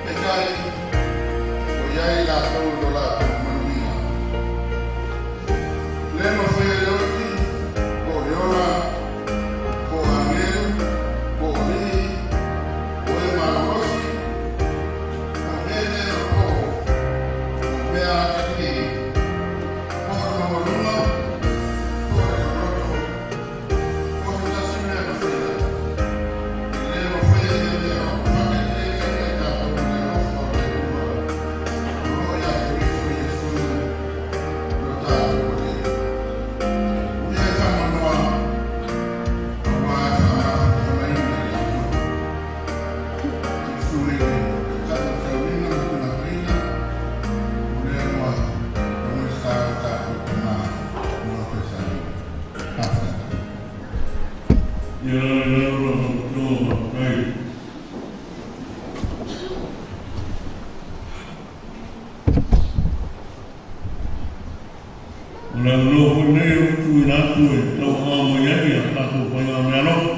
Peitai, ua i ai i latou i lo latou manuia. Le mafai e le oti, po o le ola, po o agelu, po o alii, po o e malolosi, po o mea le o po o mea atalii, po o le maualuga, po o le loloto, po o se tasi mea na faia, e le mafai e ia mea ona faataitaiina i tatou i le alofa o le Atua o lo o ia Keriso Iesu lo tatou Alii. O ia e faamanoa, aua e faamafatotogaina i latou. Susu i le Taitai o le Taulima ma Tuna o lea ua Minisita o tatou tama mo Peretania. Faafetai. Ia le ua faafetai. O le avanoa foi lenei o tuuina atu e tauavao mai ai a tatou faigameaalofa,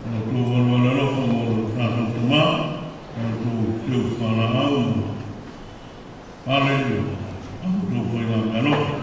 o la outou malumalu alofa mo lo tatou tamā, o la outou teufalaau ma pale o outou faigameaalofa.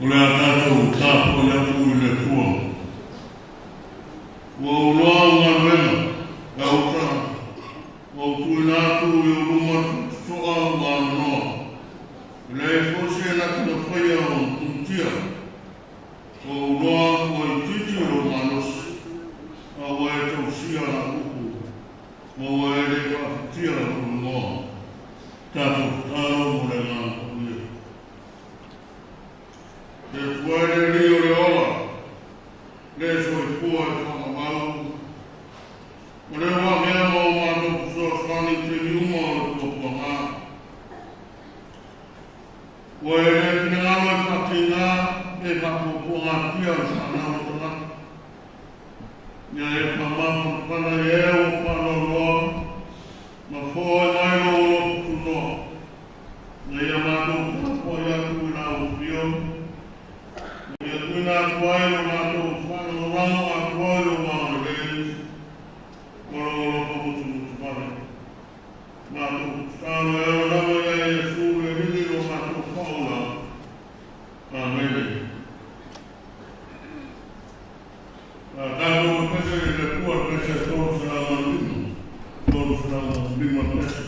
O le a tatou tapuai atu i le Atua. Ua ou iloa au galuega, e au tagata, ua ou tuuina atu i ou luma totoa ua aganoa. E leai foi se na te mafaia ona punitia. Ua ou iloa ua itiiti lou malosi, a ua e tausia lau upu, ma ua e le faafatia lou igoa. Tatou tatalo mo le Agaga Paia. Le Atua e le Alii o le ola, le soifua e faamamau, o le ua avea ma o matou fesoasoani i taimi uma o le puapuaga. Ua e le finagalo e faatiga pe faapuapuagatia le fanau a tagata. Ia e faamafanafana i e ua faanoanoa, ma foai mai lou alofa tunoa. Ina ia matou tapuai atu i lau afio, ma ia tuuina atu ai lo matou faalagolago atoa i lou agalelei ma lou alofa musumusu vave. Matou tatalo e ala lava ia Iesu le Alii lo matou Faaola. Amene. A tatou pese i le Atua, pese 305, 305 pese.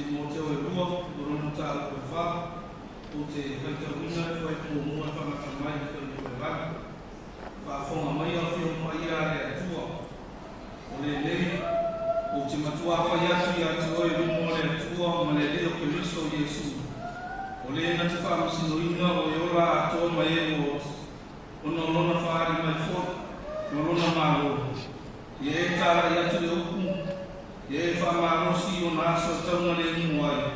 Timoteo e 2, o lona mataupu e 4, ou te faitauina le fuaiupu muamua e faamata mai i le fuaiupu e 8. Faafofoga mai Afioga Paia a le Atua, o lenei ou te matuā fai atu ia te oe i luma o le Atua ma le Alii o Keriso Iesu, o le na te faamasinoina o e ola atoa ma e ua oti, ona o lona faaali mai foi ma lona Malo. Ia e talai atu le upu, ia e faamalosi i ona aso e taugalemu ai,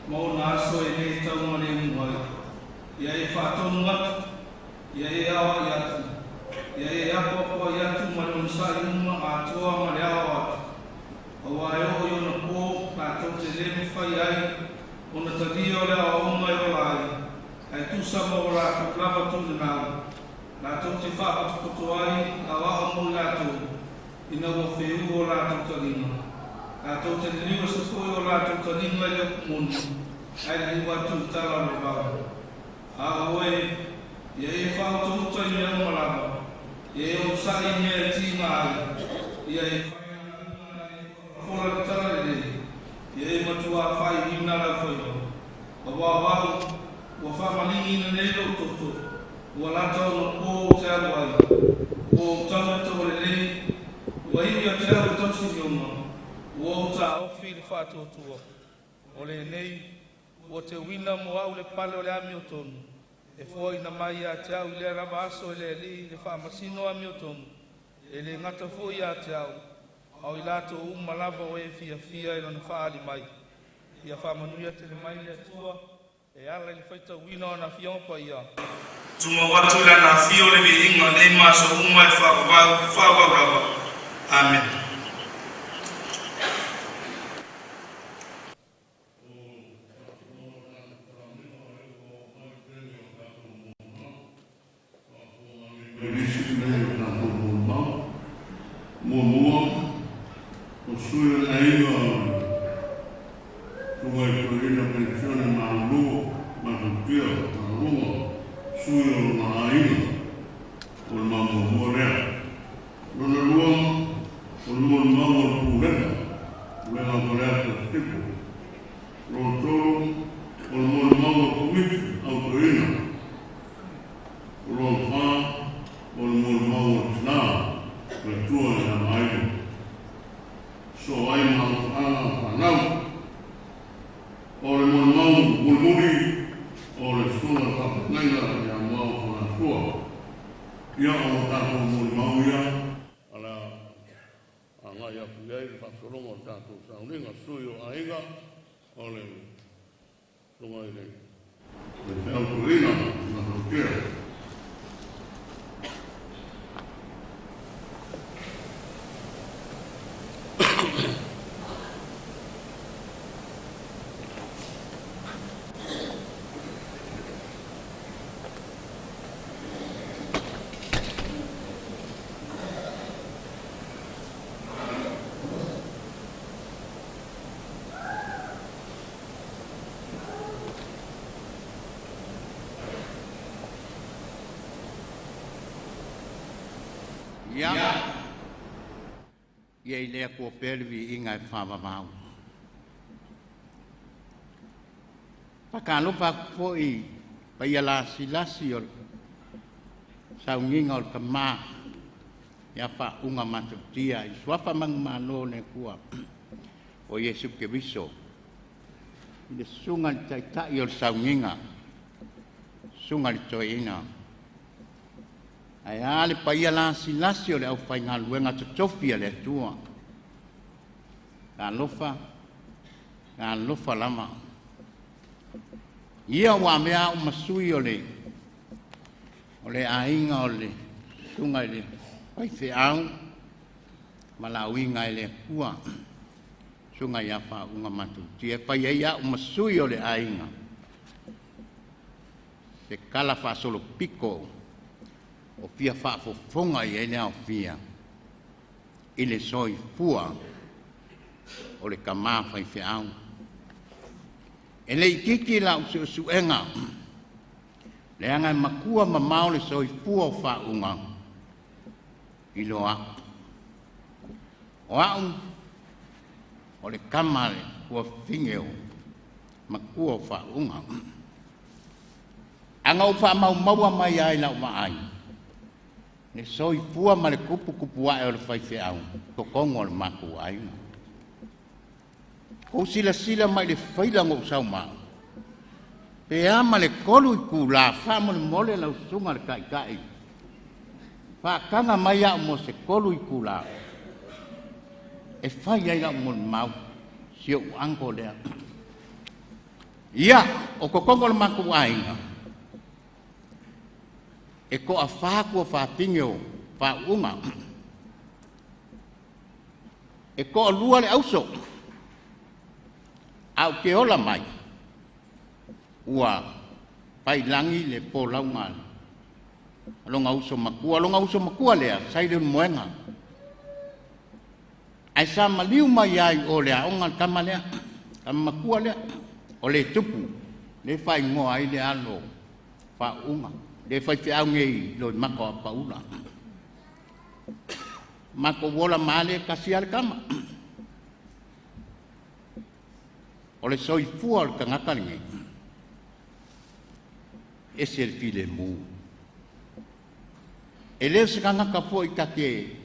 ma ona aso e lē taugalemu ai. Ia e faatonu atu, ia e aoai atu, ia e apoapoai atu ma le onosai uma atoa ma le ao atu. Auā e oo i ona pō latou te lē mafai ai ona talia o le aoaoga e ola ai, ae tusa ma ua latou lava tulinau, latou te faapotopoto ai aoao mo i latou, ina ua feū o latou taliga. Latou te liliu ese foi o latou taliga i le upu moni, ae liliu atu i tala o le vao. A o oe, ia e faautauta i mea uma lava, ia e onosai i mea e tiga ai, ia e faigaluega i le folafola le tala lelei, ia e matuā faaiuina lau faiva. Auā o au, ua faamaligi nei lou toto, ua lata ona pō ou te alu ai, ua ou tau i le taua lelei, ua iu ia te au le tausilioga, ua ou taofi i le faatuatua. O lenei, ua teuina mo au le pale o le amiotonu, e foaina mai ia te au i lea lava aso e le Alii le faamasino amiotonu, e le gata foi ia te au, a o i latou uma lava o e fiafia i lona faaali mai. Ia faamanuia tele mai le Atua e ala i le faitauina o ana Afioga Paia. Tumau atu i lana afio le viiga nei ma aso uma e faavavau, faavavau lava. Amene. Muamua, o sui o le aiga o le Susuga i Toeaina Penisione Malulu Matautia Maualuga, sui o lona aiga, o le mamuamua lea. Lona lua, o le molimau o le Pulega, Pulega o Faleata Sisifo. Lona tolu, o le molimau o le Komiti au Toeaina. O lona fa, o le molimau o le tina, le Atua ia Maile. So ai ma alofaaga o fanau. O le molimau mulimuli o le susuga i le faafeagaiga ia Muao Fagasua. Ia o lo tatou molimau ia o le a agai atu i ai le faasologa o le tatou sauniga, sui o aiga o le susuga i le faifeau toeaina i Matautia. Ia, ia i le Atua pea le viiga e faavavau. Faatalofa atu foi paia lasilasi o le sauniga o le tama ia faauga Matautia i suafa manumalo o le Atua o Iesu Keriso, i le susuga i le Taitai o le sauniga, susuga i le Toeaina, ae a le paia lasilasi o le aufaigaluega totofi a le Atua. Talofa, talofa lava. Ia ua avea au ma sui o le aiga o le susuga i le faifeau ma lauiga e le Atua, susuga ia Faauuga Matautia, e fai ai au ma sui o le aiga, se tala faasolopito o fia faafofoga i ai le aofia i le soifua o le tama faifeau. E le itiiti lau suesuega, leaga e matua mamao le soifua o Faauuga i lo au. O au, O le kama le tuafafine o matua o faauuga. Aga ou faamaumaua mai ai lau vaai, le soifua ma le tuputupu ae o le faifeau, totonu o le matou aiga. Kou silasila mai le faila na ou sau ma au, pe a ma le 3 itulā faamolemole lau susuga le taitai, faataga mai au mo se 3 itulā, e fai ai lau molimau, si ou uncle lea. Ia, o totonu o le matou aiga, e toafa tuafafine o faauuga. E toalua le auso, a ou te ola mai, ua pailagi le polauga lona uso matua. Lona uso matua lea, sa i le moega. Ae sa maliu mai ai o le aoga le tama lea, tama matua lea, o le tupu, le faaigoa ai le alo faauuga, le faifeau nei Loimata o Apaula. Matou ola ma le tasi lava le tama. O le soifua o le tagata lenei, ese le filemu. E le o se tagata foi ta te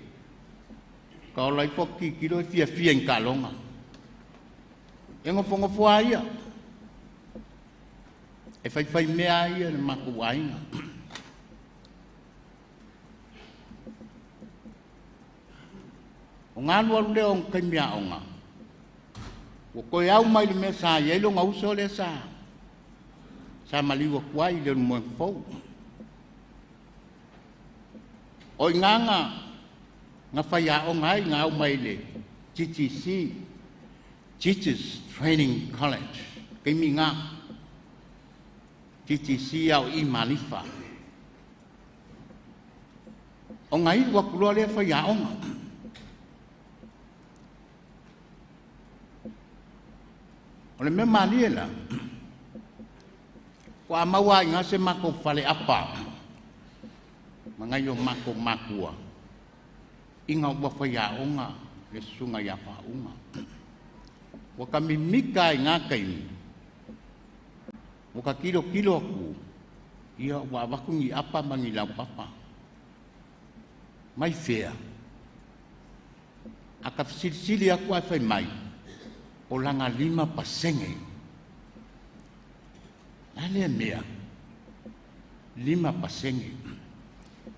ka ola ifo kikilo e fiafia i taaloga. E nofonofo lava ia. E faifai mea ia le matou aiga. O ngā alu alu lea o taimi aoga, ua toe au mai le mea sa i ai lona uso lea sa maliu atu ai i le moega fou. O i ngā nga fai aoga ai ngā au mai le TTC, Teachers Training College, kaimi ngā TTC au i Malifa. O ngā iu akuloa lea fai aoga. O le mea malie la, kua maua ai ngā se mako fale apa, ma ngai o mako makua, inga ua fai aoga le susuga ia faauuga. Ua ka mimika ai ngā kaimi, ua ka kilokilo aku, ia ua avatu ni apa ma ni laupapa. Mai fea, a ka fesilisili aku ai fai mai, o langa 5%. La lea mea, 5%.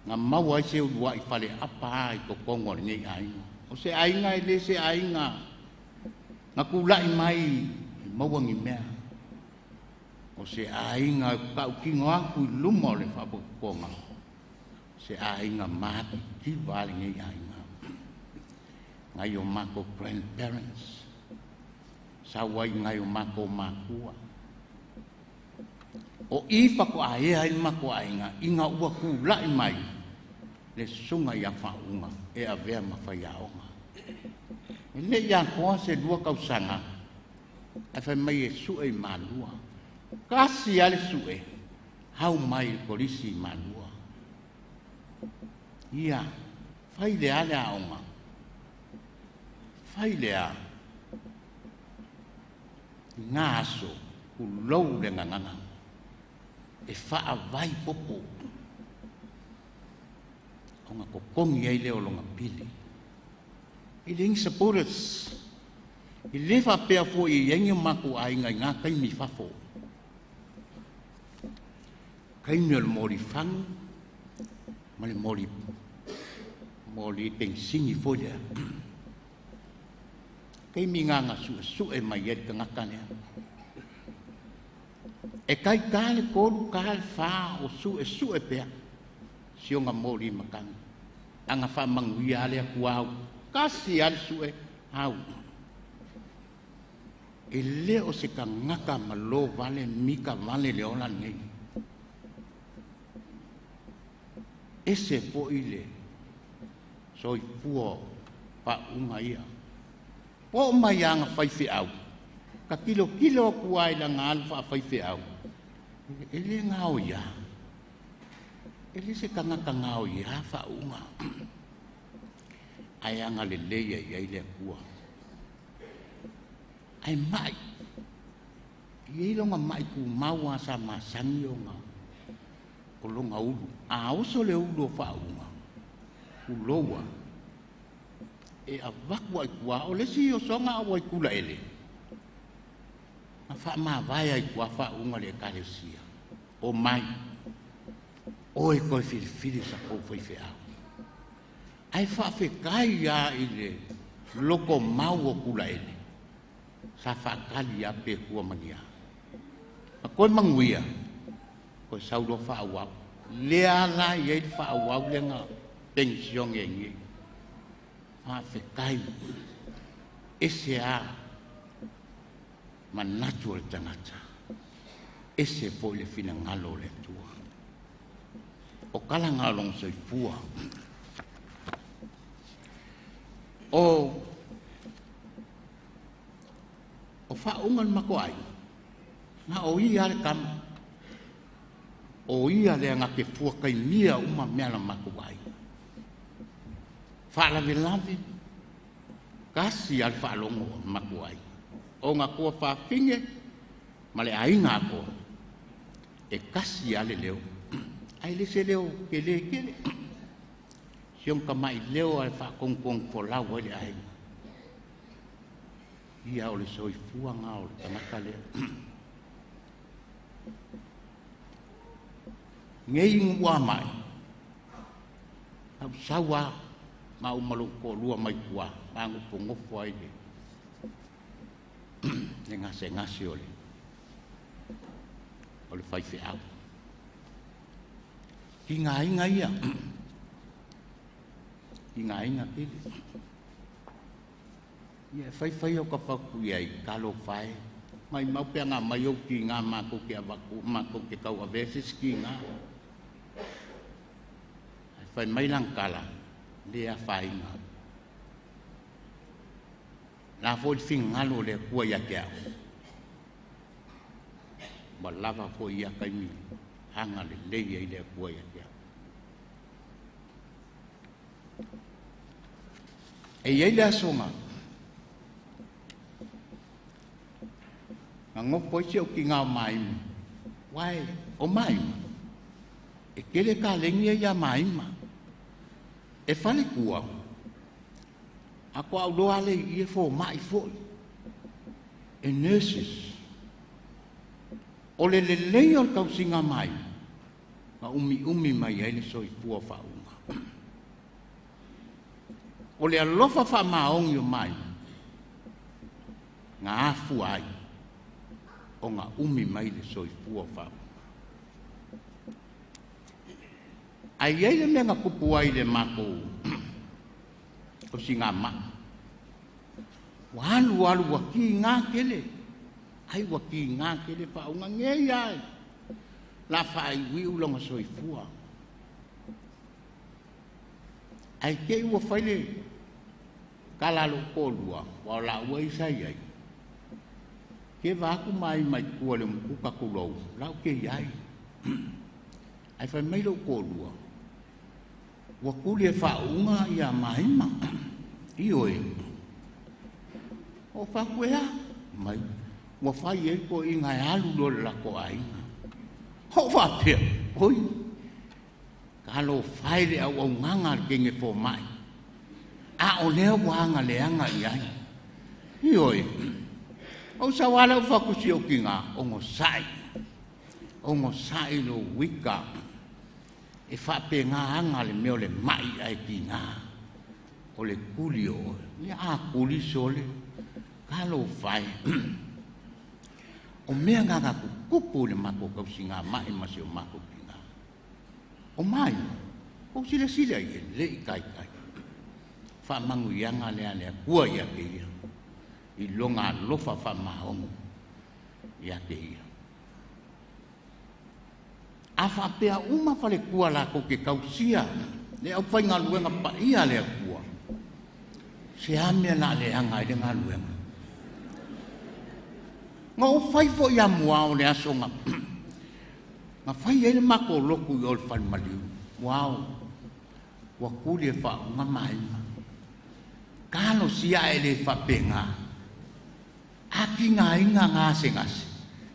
Ngā maua ai se ulua i fale apa ai totonu o lenei aiga. O se aiga e le se aiga, ngā kūlai mai i maua ni mea. O se aiga kautino aku i luma o le whaapopopoga. Se aiga mātitiwa a lenei aiga. Ngai o mako grandparents, sau ai ngai o mako mākua. O i whako aea i mako aiga, i ngā ua kūlai mai, le susuga ia faauuga e avea ma faiaoga. E le i atoa se 2 tausaga, ae fai mai e sue i Malua. Kasi a le sue, hau mai le polisi i Malua. Ia, fai le a le aoga. Fai le a. Ngā aso, kulou le nganganga. E whaawai popo. O ngā kokongi ai leo longa pili. I le ingi supporters. I le whapea fo i engi o mako ainga i ngā kaimi fafo. Kaimi o le mori fangu, ma le mori pensingi fo lea. Kaimi ngā ngā sue sue mai e tangata lea. E kai kā le kolu kā le whā o sue sue pea. Si o ngā mori makangi. Anga wha manguia alea ku au. Kasi ale sue au. E le o se kangaka ma lo vale mika vale le ola nei. E se fo i le soifua pa unga ia. Po mai anga whai whiau. Ka kilo kilo ku ai la ngā alu wha whai whiau. E le ngāo ia. E le se kangaka ngāo ia wha unga. Ai anga le leia i ai le akua. Ai mai. Iei longa mai ku maua sa masangi o ngā. O longa ulu. A oso le ulu o whaunga. Uloa. E avaku ai kua. O lesi o songa au ai kula ele. Ma wha mavae ai kua whaunga le ekalesia. O mai. Oe koe filifili sa kou whaiwheau. Ai whaafekai ia i le loko mau o kula ele. Sa whaakali ia pe kua mania. Ma koe manguia. Koe saulo whaawau. Lea la ia i whaawau lenga pension e ngi. Whaafekai. Ese a manatu o le tangata. Ese fo le finangalo o le atua. O kala ngā long soifua. O whaunga ni mako ai. Ngā o ia le kama. O ia le anga ke fua kai mia uma mea la mako ai. Whaalave lave. Kasi al whaalongo mako ai. O ngā kua whawhinge ma le ainga koa. E kasi ale leo. Ai le se leo ke le kele. Siong ka mai leo ai whakongkong folau ai le ainga. Ia o le soifua ngā o le tangata lea. Ngei ngua mai. Au sawa ma umalo ko lua mai kua. Mangu pongofo ai le. Le ngase ngase o le. O le whaiwhe au. Ki ngā inga ia. Ki ngā inga kele. Ia whai whai o ka whaku ia i kalo whai. Mai mau pea ngā mai au ki ngā mākou ke awaku, mākou ke kau avesis ki ngā. Whai mai lang kala, lea whai ngā. La fo le fingalo le kua ia ke au. Ma lava fo ia kaimi hanga le leia i le kua ia ke au. E iei le asonga. Ngā ngopo isi o ki ngā maima. Wai, o maima. E kele ka lengi ia maima. E whale kua. A ko au loa le i e fō mai foi. E nurses. O le lelei o le kausinga mai. Ngā umi umi mai ai le soifua whaunga. O le alofa wha maongi o mai. Ngā afu ai. O ngā umi mai le soifua whaunga. Ai ai le mea ngā kupu ai le mākou. O si ngā maa. Walu alu wa ki ngā kele. Ai wa ki ngā kele whaunga ngei ai. La whai wiu longa soifua. Ai ke ua whaile kalalo kōlua. Wa la ua isai ai. Ke wāku mai mai kua le mukuka kulou. Lau ke iai. Ai whai mai lo kōlua. Ua kuli e whaunga ia maima. I oe. O whakuea. Mai. Ua whai e ko i ngai alu lo le lako ainga. Ho whapea. Oi. Ka lo whai le au au nganga le kenge fō mai. A o lea wanga le anga i ai. I oe. O sawala o whakusi o ki ngā. Ongo sai. Ongo sai lo wika. E whape ngā anga le meo le mai ai ki ngā. O le kuli o. Le a kuli sole. Ka lo whai. O mea ngā ngā kukupu le mako kausi ngā mai masi o mako ki ngā. O mai. O sile sile ai e le i kai kai. Wha mangu ianga lea lea kua ia ke ia. I longa alofa wha maongo ia ke ia. A whapea uma whale kua la ko ke kausia. Le au whai ngā luenga pa ia lea kua. Se amea la le anga i le ngā luenga. Ngā o whai fo ia mua o le asonga. Ngā whai e le mako loku i o le whanmaliu. Wao. Wa kuli e wha unga maima. Kalo sia e le whapenga. A tigaina gasegase,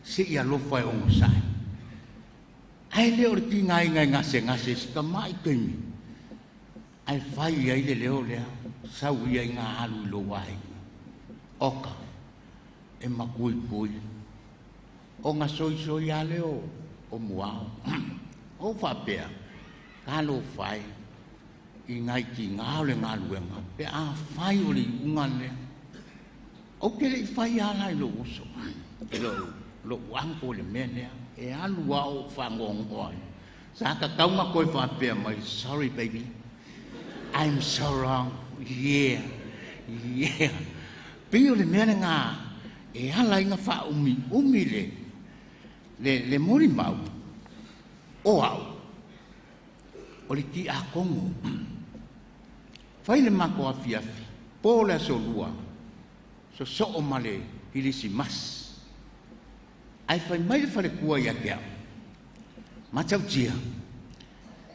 seia alofa e ogosaʻi. Ae lē o le tigaina e gasegase i si tamaʻi taimi ae fai ai le leo lea sau ia i gā alu i lou aiga. Oka e makuikui ona soisoi a lea o muao. Ou faapea, talofa e i nai tigā o le galuega pe afai o le iuga lea. Ou te leʻi fai ala i lou uso, i lou uncle i le mea lea, e alu a ou fagoagoa ai. Sa tatau ona toe faapea mai, sorry baby, I'm so wrong, yeah, yeah. Pei o le mea lena e ala ai ona faaumiumi le molimau o au, o le tiakono. Fai le matou afiafi, po le aso lua, sosoo ma le Kilisimasi. Ae fai mai le faletua ia te au, Matautia,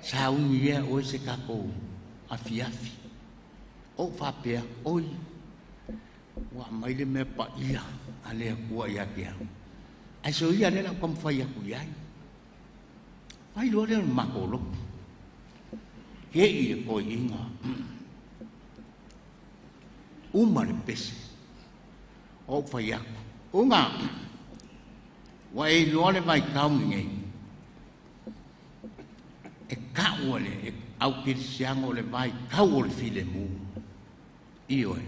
sauni ea oe se tatou afiafi. Ou faapea, oi, ua aumai le mea paia a le Atua ia te au. Ae soia lea la o taumafai atu i ai. Fai loa lea o le matou lotu. Tei le toeaina. Uma le pese. Ou fai atu, Uga, ua e iloa le vaitau lenei. E taʻu e le au kerisiano o le vaitau o le filemu. Ioe.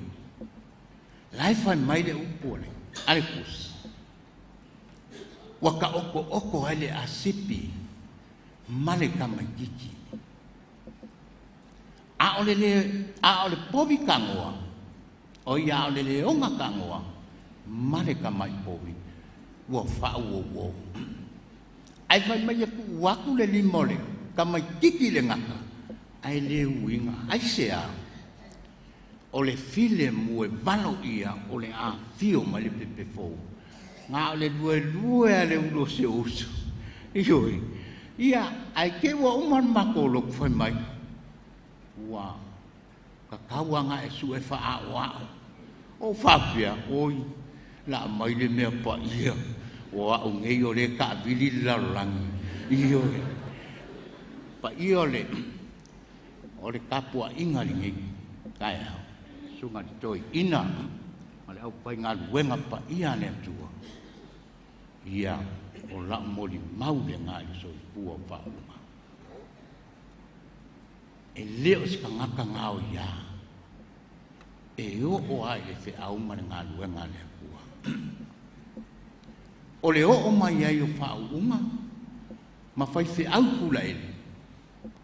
La e fai mai le upu o le a le tusi. Ua taoto'oto ai le asipi ma le tamaititi. A o le le a o le povi tagoa, o ia a o le leoga tagoa ma le tamaʻi povi ua faauouou. Ae fai mai e tuu atu le lima o le tamaititi i le gata, ae le uiga. Aisea? O le filemu e valoia o le afio mai le pepefou. Na o le luelue a le ulu o se uso. Ioe. Ia, ae te ua uma le matou lotu fai mai. Ua tatau aga e suʻe faaʻaoaʻo. Ou faapea, oi, la mai le mea paia o au nei o le taavili le lalolagi. Ioe. Paia o le tapuaʻiga lenei taeao. Susuga i le toeaina ma le aufaigaluega paia a le Atua. Ia, o lau molimau lena i le soifua o faauuga. E le o se tagata gao ia e oo ai le feau ma le galuega a le Atua. O le oo mai ai o faauuga ma faifeau tulaele,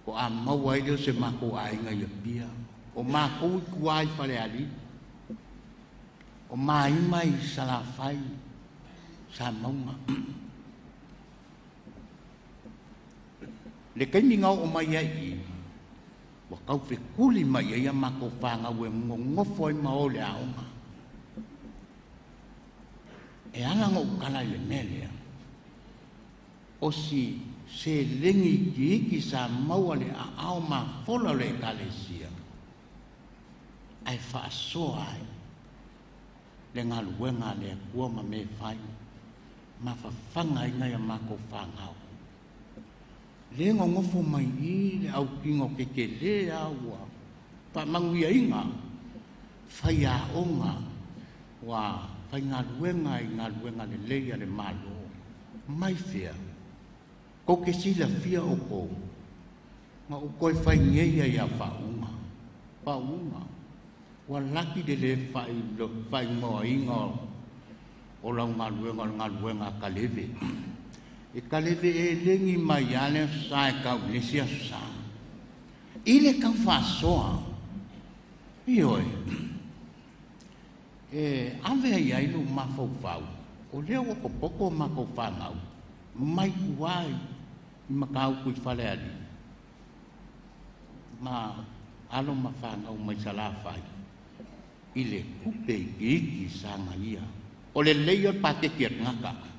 o a maua ai lea o se matou aiga i Apia, o matou i tua i Falealili, o maima i Salafai, Samauga. Le taimi na oo mai ai i, ua tau fekuli mai ai a matou fanau e nonofo ai ma o i le aoga. E ala ona ou tala i le mea lea, o si seleni itiiti sa maua i le aao mafola o le Ekalesia, ae faasoa ai le galuega a le Atua ma mea e fai, mafafaga ai nai a matou fanau. Le nonofo mai i le autino tetele a ua faamanuiaina, faiaoga ua faigaluega i galuega lelei a le Malo. Mai fea, tou te silafia outou, na ou toe fai nei ai ia faauuga. Faauuga, ua laki le lē faaigoaina o lau galuega o le galuega a Kaleve. E Kaleve elegi mai lava le aso Sa e tau i le isi aso Sa. I le tau faasoa, ioe, e ave ai ai lou mafaufau, o lea ua popoto matou fanau mai tua i Matautu i Falealili ma alo ma fanau mai Salafai i le tupe itiiti sa gaia. O le lelei o le paketi a le tagata.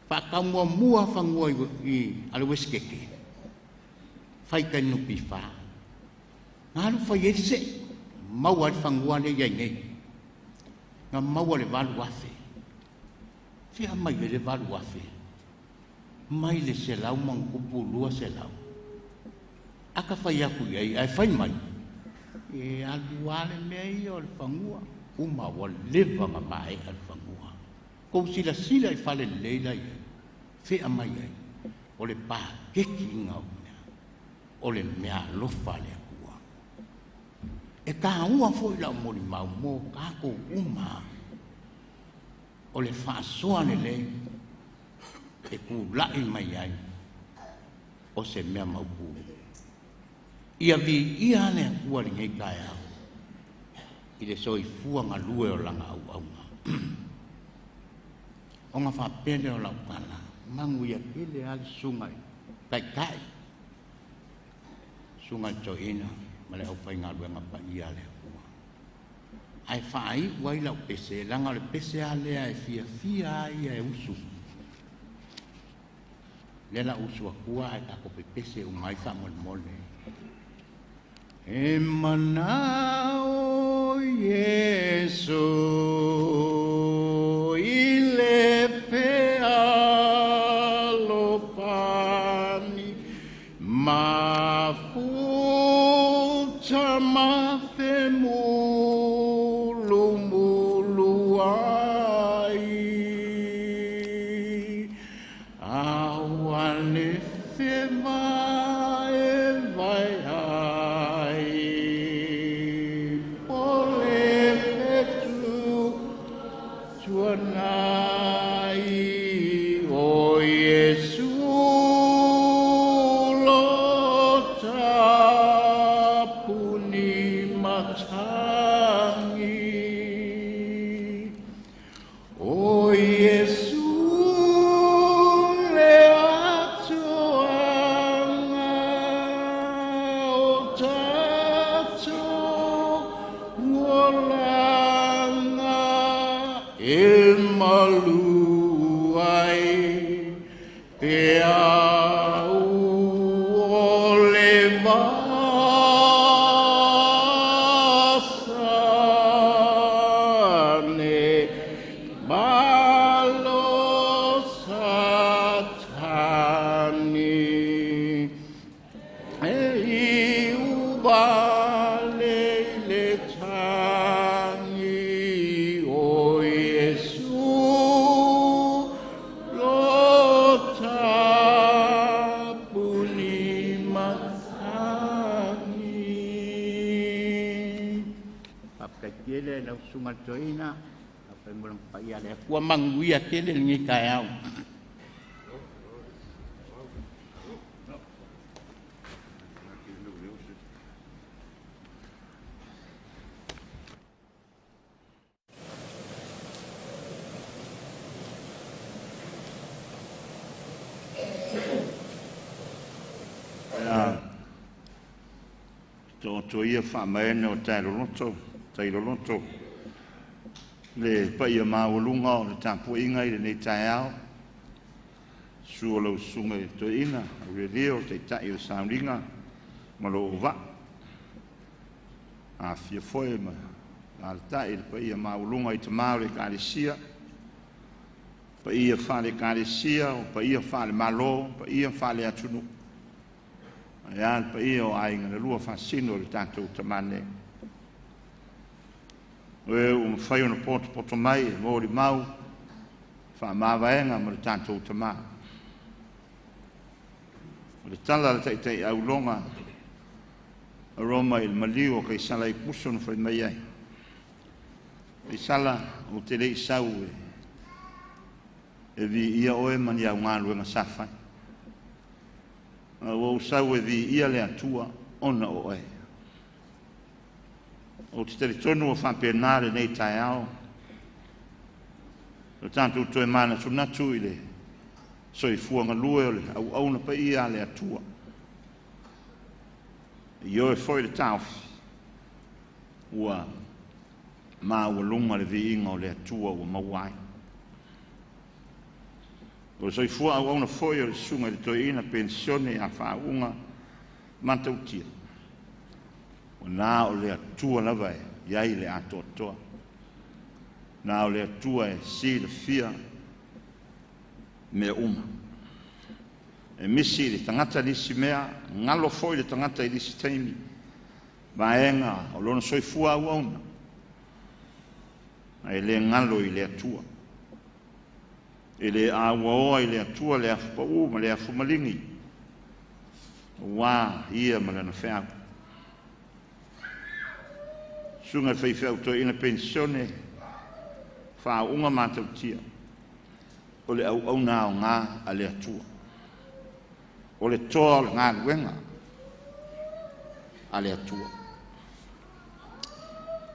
Faatau muamua fanua i a le Uesetete, fai tai NPF. Na alu fai ai le see, maua ai le fanua lea i ai nei. Na maua le 8,000. Fia mai le 8,000. Mai le 100 ma tupu 200. Aka fai aku iai, ai fai mai. E alu ale mea ia o le fagua. Uma ua leva na mae a le fagua. Kou sila sila i fale leila ia. Fea mai ai. O le pakeki ngau mea. O le mea alofa le akua. E kā ua foi lau moli mau mō kākou uma. O le faasoa lelei e kula'i mai ai o se mea maupulu. Ia viia le Atua lenei taeao i le soifua galue o lana auauna. Ona faapea lea o lau tala, manuia tele lava le susuga i taitai, susuga i le toeaina ma le aufaigaluega paia a le Atua. Ae faaiu ai lau pese, leaga o le pese lava lea e fiafia ai ia e usu. Lea la usu atua ae tatou pepese uma ai faamolemole. E manao Iesu i le fealofani mafuta ma femulumulu ai aua le feva e vai ai po le fetu tuanai o Iesu lo tapuni matagi o Iesu le atoaga o tatou olaga e malu ai pe au o le vasane malo satani e i uvale le tangi o Iesu lo tapuni matagi. Faafetai tele lau susuga i le toeaina, afai paia le Atua manuia tele lenei taeao. To ia faamaene o tailoloto, tailoloto, le paia maualuga o le tapuaiga i lenei taeao, sua lau susuga i le toeaina, Aurelio, taitai o le sauniga ma lou auvaa. Afifio foi ma alaalatai le paia maualuga i tama o le Ekalesia, paia faale-Ekalesia, o paia faale-Malo, paia faale-atunuu, ae a le paia o aiga na lua faasino i le tatou tama nei. O e ua mafai ona potopoto mai e molimau faamavaega ma le tatou tama. O le tala a le taitai auloga a Roma i le maliu o Kaisala i Kuso na fai mai ai. Kaisala o te le i sau e viia oe ma ni au galuega sa fai. A ua ou sau e viia le Atua ona o oe. O te talitonu o faapena lenei taeao. O tatou toe manatunatu i le soifua galue o le auauna paia a le Atua. Ioe foi le taofi ua maualuga le viiga o le Atua ua maua ai. O le soifua auauna foi o le susuga i le toeaina penisione a faauuga matautia. O na o le Atua lava e i ai le atoatoa. Na o le Atua e silafia mea uma. E misi i le tagata nisi mea, galo foi le tagata i nisi taimi, vaega o lona soifua auauna, ae le galo i le Atua. E le auaoa i le Atua le afu pau ma le afu maligi, auā ia ma lana feau. Susuga i le faifeau toeaina penisione, faauuga matautia, o le auauna aoga a le Atua, o le toa o le galuega a le Atua.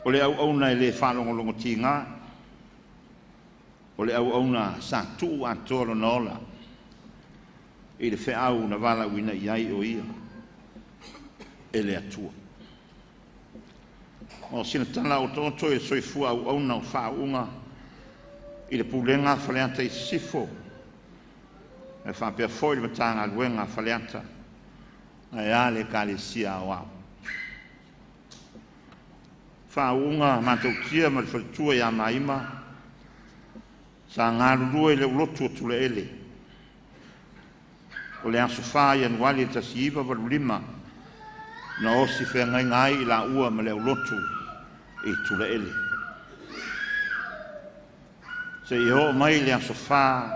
O le auauna e le faalogologotiga, o le auauna sa tuu atoa lona ola i le feau na valaauina i ai o ia e le Atua. O sina tala otooto i le soifua auauna o faauuga i le pulega Faleata i Sisifo, e faapea foi le Matagaluega Faleata, ae a le Ekalesia Aoao. Faauuga matautia ma le faletua ia Maima, sa galulue i le aulotu o Tulaele. O le aso 4 Ianuari 1985 na osi feagaiga ai i laua ma le aulotu i Tulaele. Seia oo mai le aso 4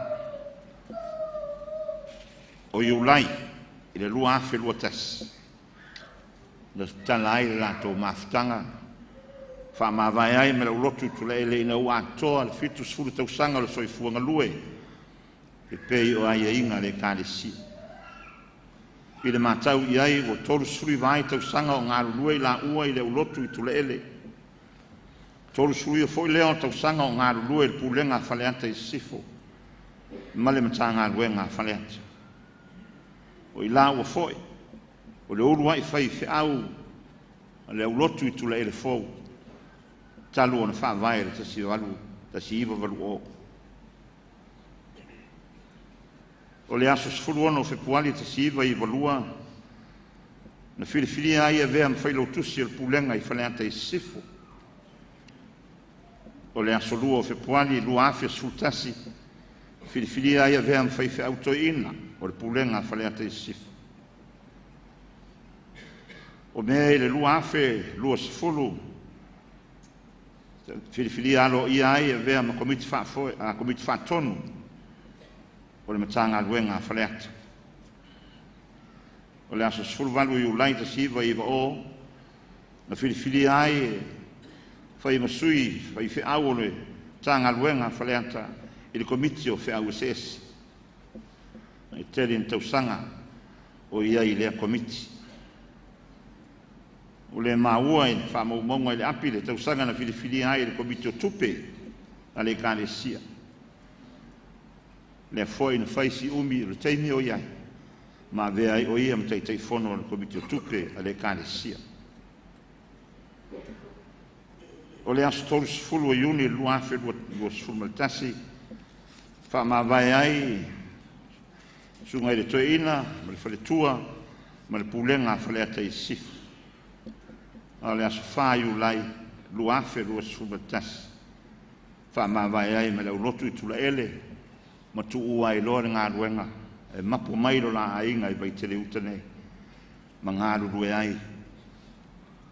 o Iulai i le 2021, na tatala ai le latou mafutaga, faamavae ai ma le aulotu i Tulaele ina ua atoa le 70 tausaga o le soifua galue e pei o aiaiga a le Ekalesia. I le matau i ai ua 39 ai tausaga o galulue i laua i le aulotu i Tulaele, 39 foi lea o tausaga o galulue i le pulega a Faleata i Sisifo ma le Matagaluega a Faleata. O i laua foi o le uluai faifeau a le aulotu i Tulaele fou talu ona faavae i le 1980. O le aso 16 o Fepuari 1992 na filifilia ai e avea ma failautusi o le pulega i Faleata i Sisifo. O le aso 2 o Fepuari 2011 filifilia ai e avea ma faifeau toeaina o le pulega a Faleata i Sisifo. O Me i le 2020 filifilia aloaia ai e avea ma komiti faatonu o le Matagaluega a Faleata. O le aso 18 Iulai 1990 na filifilia ai e fai ma sui faifeau o le Matagaluega a Faleata i le komiti o feau eseese. E tele ni tausaga o i ai i lea komiti. O le maua i le faamaumauga i le api le tausaga na filifilia ai i le komiti o tupe a le Ekalesia. Lea foi na fai si umi o le taimi o i ai, ma avea ai o ia ma Taitaifono o le komiti o tupe a le Ekalesia. O le aso 30 o Iuni 2021, faamavae ai susuga i le toeaina ma le faletua ma le pulega a Faleata i Sisifo. O le aso 4 Iulai 2021, faamavae ai ma le aulotu i Tulaele ma tuua ai loa le galuega e mapu mai lo la aiga i Vaitele uta nei ma galulue ai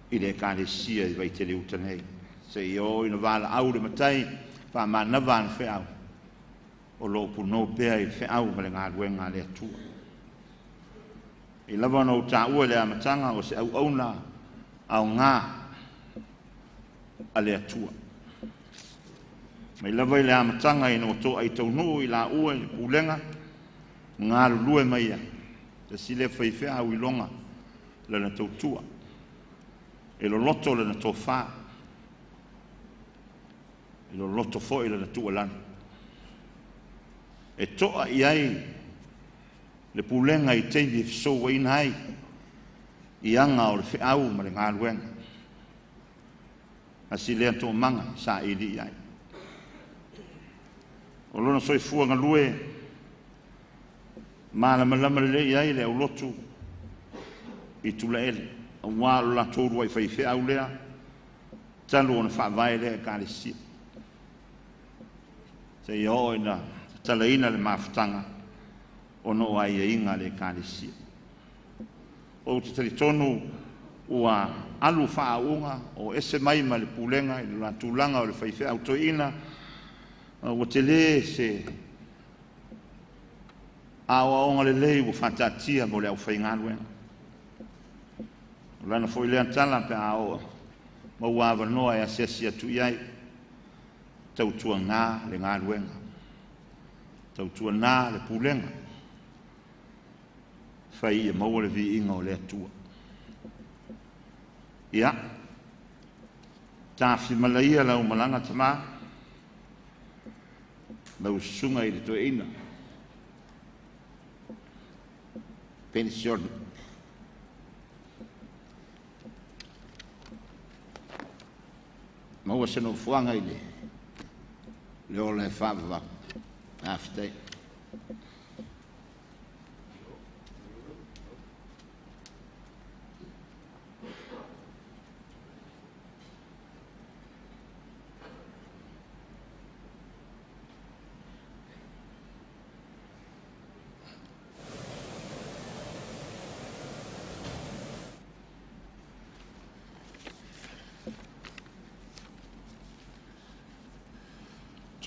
i le Ekalesia i Vaitele uta nei. Seia oo ina valaau le matai faamanava ana feau o loo punou pea i le feau ma le galuega a le Atua. I lava ona ou taua i le amataga o se auauna aoga a le Atua. Mai lava i le amataga ina ua toai taunuu i laua i le pulega galulue mai ai. Tasi lea faifeau iloga lana tautua, e loloto lana tofa, e loloto foi lana tuualalo. E toa i ai le pulega i taimi e fesouaina ai i aga o le feau ma le galuega. Asi lea toomaga saili i ai. O lona soifua galue malamalama lelei ai le aulotu i Tulaele, auā o le latou uluai faifeau lea talu ona faavae lea Ekalesia. Seia oo ina tatalaina le mafutaga ona o aiaiga a le Ekalesia. Ou te talitonu ua alu faauuga o ese mai ma le pulega i le tulaga o le faifeau toeaina, ua tele se aoaoga lelei ua faataatia mo le aufaigaluega. O lana foi lea tala pe a oo maua avanoa e asiasi atu i ai, tautuana le galuega, tautuana le pulega, fai ia maua le viiga o le Atua. Ia, tafimalaia lau malaga tamā, lau susuga i le toeaina, penisione. Maua se nofoaga i le ola e faavavau. Faafetai.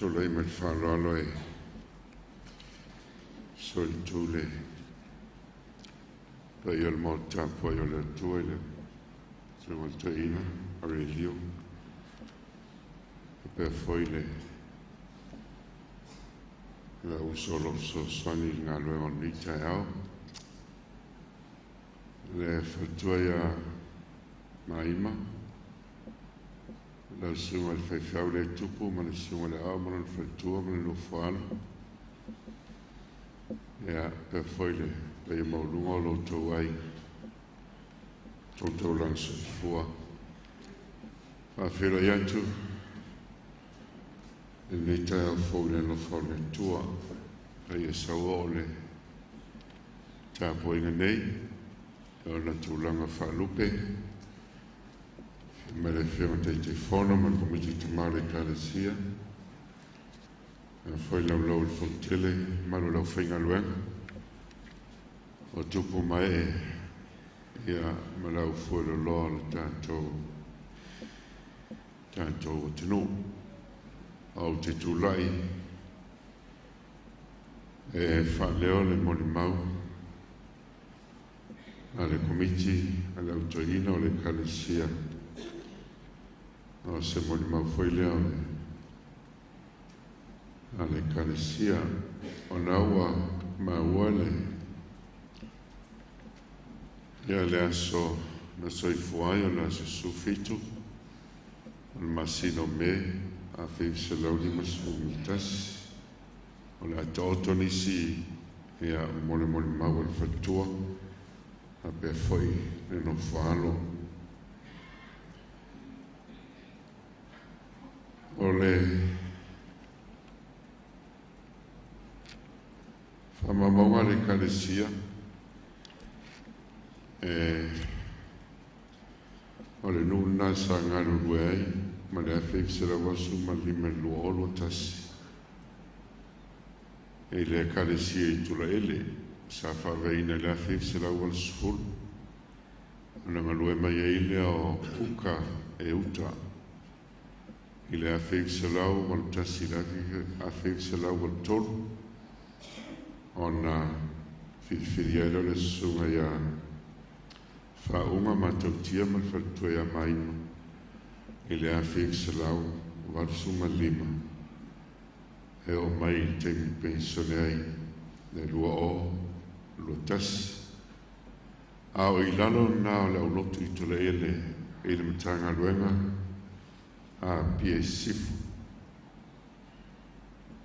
Tulai mai le faaaloalo e solitu le paia o le Maota tapuai o le Atua i le susuga i le Toeaina Aurelio, faapea foi le uso o lo o fesoasoani i le galuega o lenei taeao. Le faletua ia Maima, lau susuga i le faifeau le tupu ma le susuga i le ao ma lona faletua ma le nofo-alo. Ia, faapea foi le paia maualuga o lo outou ai tou taulaga soifua. Faafeiloai atu i lenei taeao fou i le alofa o le Atua. Paia saua o le tapuaiga nei, e ona tulaga faalupe, ma le Afioga Taitaifono ma le Komiti Tamā o le Ekalesia, foi laulau i le Fonotele, malu o le aufaigaluega, o tupu mae, ia, ma le aufueloloa o le tatou atunuu. Ou te tulai e faaleo le molimau a le Komiti a le Au Toeaina o le Ekalesia. O se molimau foi lea o le a le Ekalesia ona ua maua le ia le aso na soifua ai o le aso 17 o le masina o Me 1951. O le a taoto nisi ia molimau o le faletua faapea foi le nofo-alo. O le faamaumauga a le Ekalesia o le nuu lena sa galulue ai ma le 1985 i le 2021 i le Ekalesia i Tulaele sa faavaeina i le 1980. Ona galue mai ai lea o Kuka e uta i le 1981 i le 1983 ona filifili ai lea o le susuga ia Faauga Matautia ma le faletua ia Maima i le 1985 e oo mai i le taimi penisione ai le 2021. A o i lalo lena o le aulotu i Tulaele i le Matagaluega a Apia i Sisifo.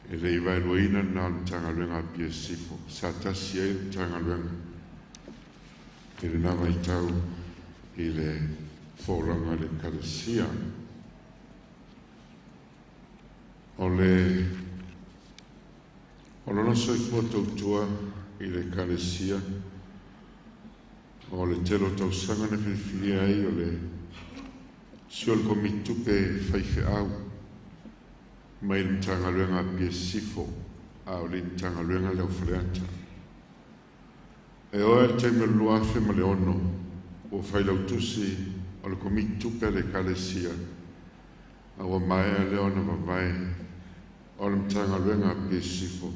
E le i vaeluaina lena o le Matagaluega a Apia i Sisifo, sa tasi ai le Matagaluega i lena vaitau i le folauga a le Ekalesia. O le o lona soifua tautua i le Ekalesia, o le tele o tausaga na filifilia ai o le sui o le Komiti Tupe Faifeau. mai le Matagaluega a Apia Sisifo, a o le Matagaluega lea o Faleata. E oo i le taimi o le 2006, ua failautusi o le Komiti Tupe a le Ekalesia, a ua maea lea ona vavae o le Matagaluega a Apia Sisifo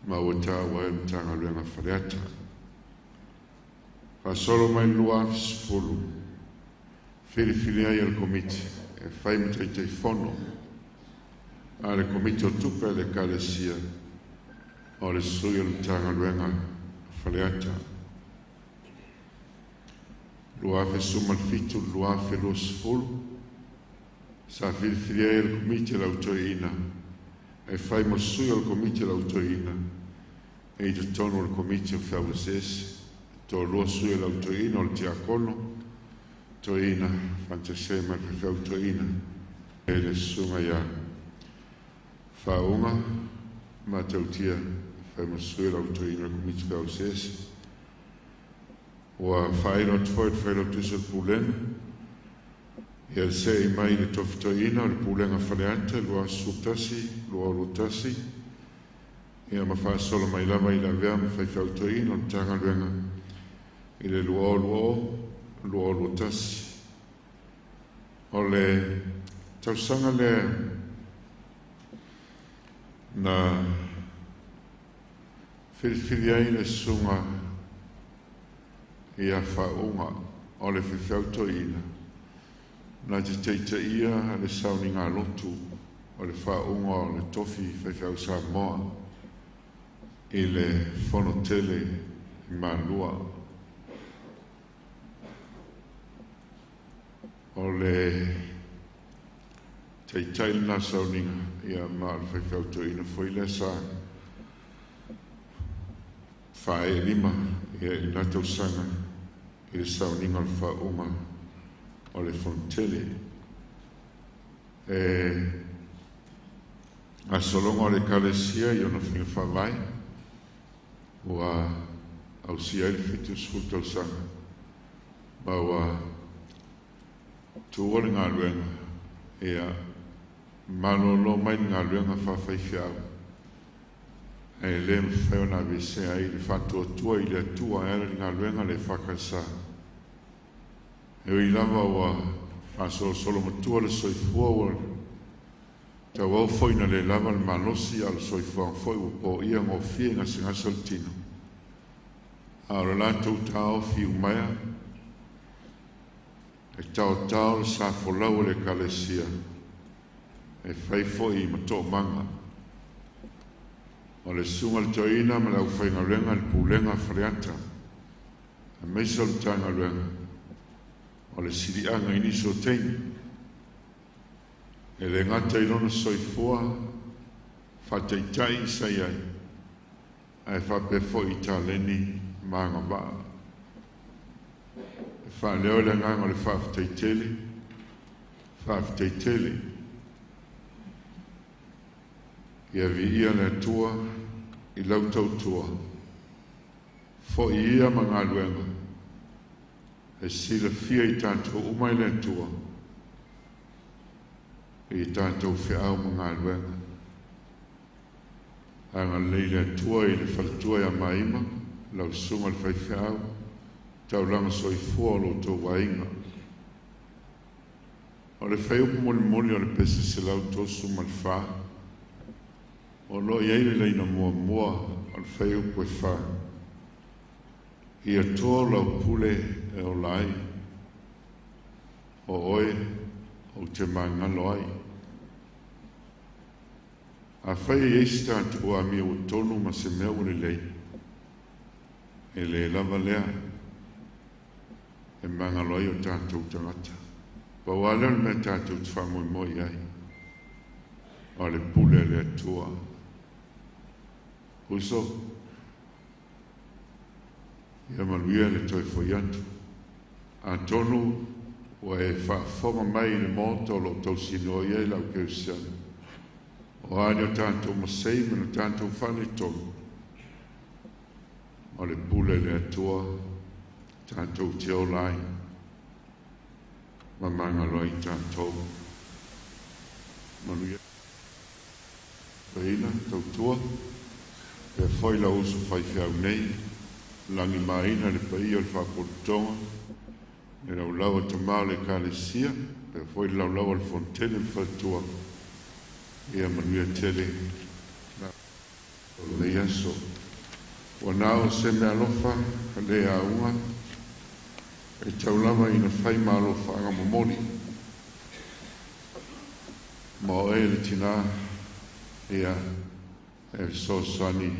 ma ua taua ai le Matagaluega a Faleata. Faasolo mai le 2010, filifili ai e le Komiti e fai ma Taitaifono a le Komiti o Tupe a le Ekalesia o le sui o le Matagaluega a Faleata. 2017 2020, sa filifili ai e le Komiti a le Au Toeaina e fai ma sui o le Komiti a le Au Toeaina e i totonu o le Komiti o Feau Eseese. Toalua sui o le Au Toeaina, o le Tiakono Toeaina Fantasea ma le Faifeau Toeaina e le Susuga ia Faauga Matautia e fai ma sui o le Au Toeaina o le Komiti Feau Eseese. Ua faailo atu foi le failautusi o le Pulega ia le se'i mai le tofi toeaina o le Pulega Faleata 2011 2021, ia ma faasolo mai lava i le avea ma faifeau toeaina o le Matagaluega i le 2020 2021. O le tausaga lea na filifili ai le susuga ia Faauga o le faifeau toeaina na te taitaia le sauniga lotu o le faauga o le tofi faifeau Samoa i le Fono Tele i Malua. O le taitai lena sauniga, ia ma o le faifeau toeaina foi lea sa faaee lima ia i lena tausaga i le sauniga o le faauga o le Fono Tele. E gasologa o le Ekalesia i ona faiga faavae ua ausia ai le 70 tausaga ma ua tuua le galuega, ia malolo mai le galuega faafaifeau, ae le mafai ona aveesea ai le faatuatua i le Atua e ala i le galuega le EFKS. E ui lava ua faasolosolo matua le soifua, ua tauau foi ina le lava le malosi, a o le soifuaga foi ua poia gofie i gasegase o le tino, a o le latou taofi umaea e taotao le sa folau o le Ekalesia e fai foi ma toomaga. O le susuga i le toeaina ma le aufaigaluega i le Pulega a Faleata aemaise o le Matagaluega o le siliaga i nisi o taimi, e le gata i lona soifua faataitai sa i ai, ae faapea foi i taleni ma agavaa. E faaleo le agaga o le faafetai tele, faafetai tele. Ia viia le Atua i lau tautua, foi ia ma galuega, e silafia i tatou uma e le Atua, i tatou feau ma galuega. Agalelei le Atua i le faletua ia Maima, lau susuga i le faifeau, taulaga soifua o lo outou aiga. O le fuaiupu mulimuli o le pese 134, o lo o i ai le laina muamua o le fuaiupu e 4, ia toa lau pule e ola ai, o oe ou te magalo ai. Afai e i ai se tatou amio ua tonu ma se mea ua lelei, e le lava lea e magalo ai o tatou tagata. Pau lava lea o le mea tatou te faamoemoe i ai, o le pule a le Atua. Uso, ia manuia le toe foi atu. Atonu ua e faafofoga mai i le maota o lo o tausinua i ai le au kerisiano, o a ni o tatou masei ma ni o tatou faaletonu, o le pule a le Atua tatou te ola ai ma magalo ai tatou. Manuia. Toeaina tautua, faapea foi lou uso faifeau nei, lagimaina le paia o le Faapotopotoga, le laulau a tama o le Ekalesia, faapea foi le laulau a le Fonotele ma faletua. Ia manuia tele o lenei aso. Ua na o se meaalofa le auga e tau lava ina fai ma alofaaga momoli. Ma oe le tinā, ia e fesoasoani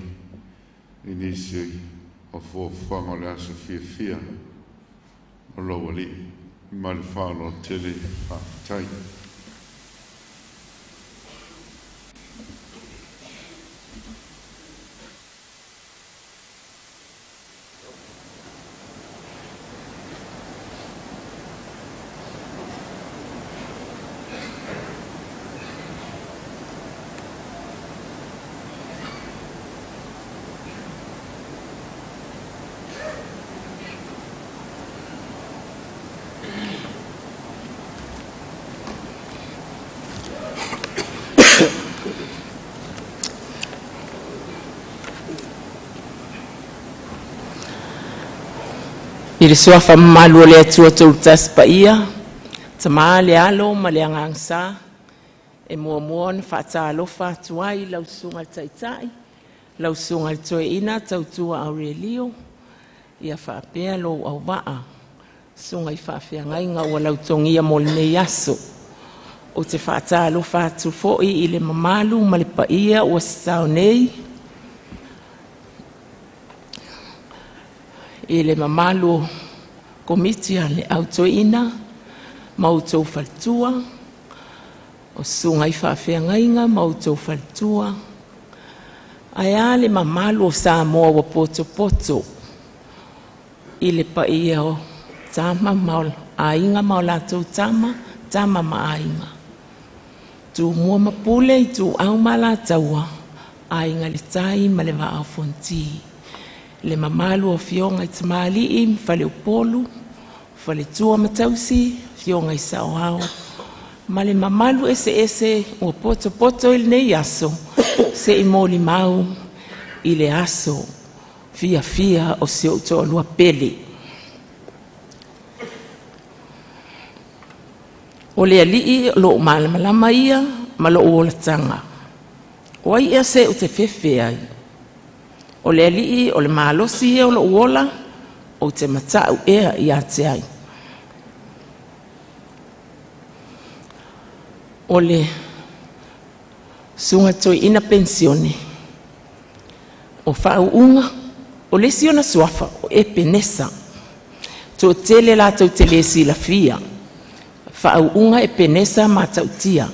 i nisi o fuafuaga o le aso fiafia o lou alii. Ma le faaaloalo tele, faafetai. I le suafa mamalu o le Atua Tulutasi Paia, Tama le Alo ma le Agaga Sa, e muamua ona faatalofa atu ai i lau Susuga i le Taitai, lau Susuga i le Toeaina Tautua Aurelio, ia faapea lou auvaa, susuga i faafeagaiga ua lautogia mo lenei aso. Ou te faatalofa atu foi i le mamalu ma le paia ua sasao nei, i le mamalu o komiti a le Au Toeaina ma outou faletua, o susuga i faafeagaiga ma outou faletua, ae a le mamalu o Samoa ua potopoto i le paia o Tama ma Aiga ma o latou Tama, Tama ma Aiga, Tumua ma Pule, Ituau ma Alataua, Aiga i le Tai ma le Vaa o Fonoti. Le mamalu o Afioga i Tamalii ma Faleupolu, Faletua ma Tausi, Afioga i Saoao, ma le mamalu eseese ua potopoto i lenei aso, se i molimau i le aso fiafia o si ou toalua pele. O le alii o lou malamalama ia ma lou olataga. O ai ea se ou te fefe ai? O le alii o le malosi ia o lou ola, ou te matau ea ia te ai. O le susuga toeaina penisione, o faauuga, o le isi ona suafa o Epenesa. Toatele latou te le silafia, faauuga Epenesa Matautia.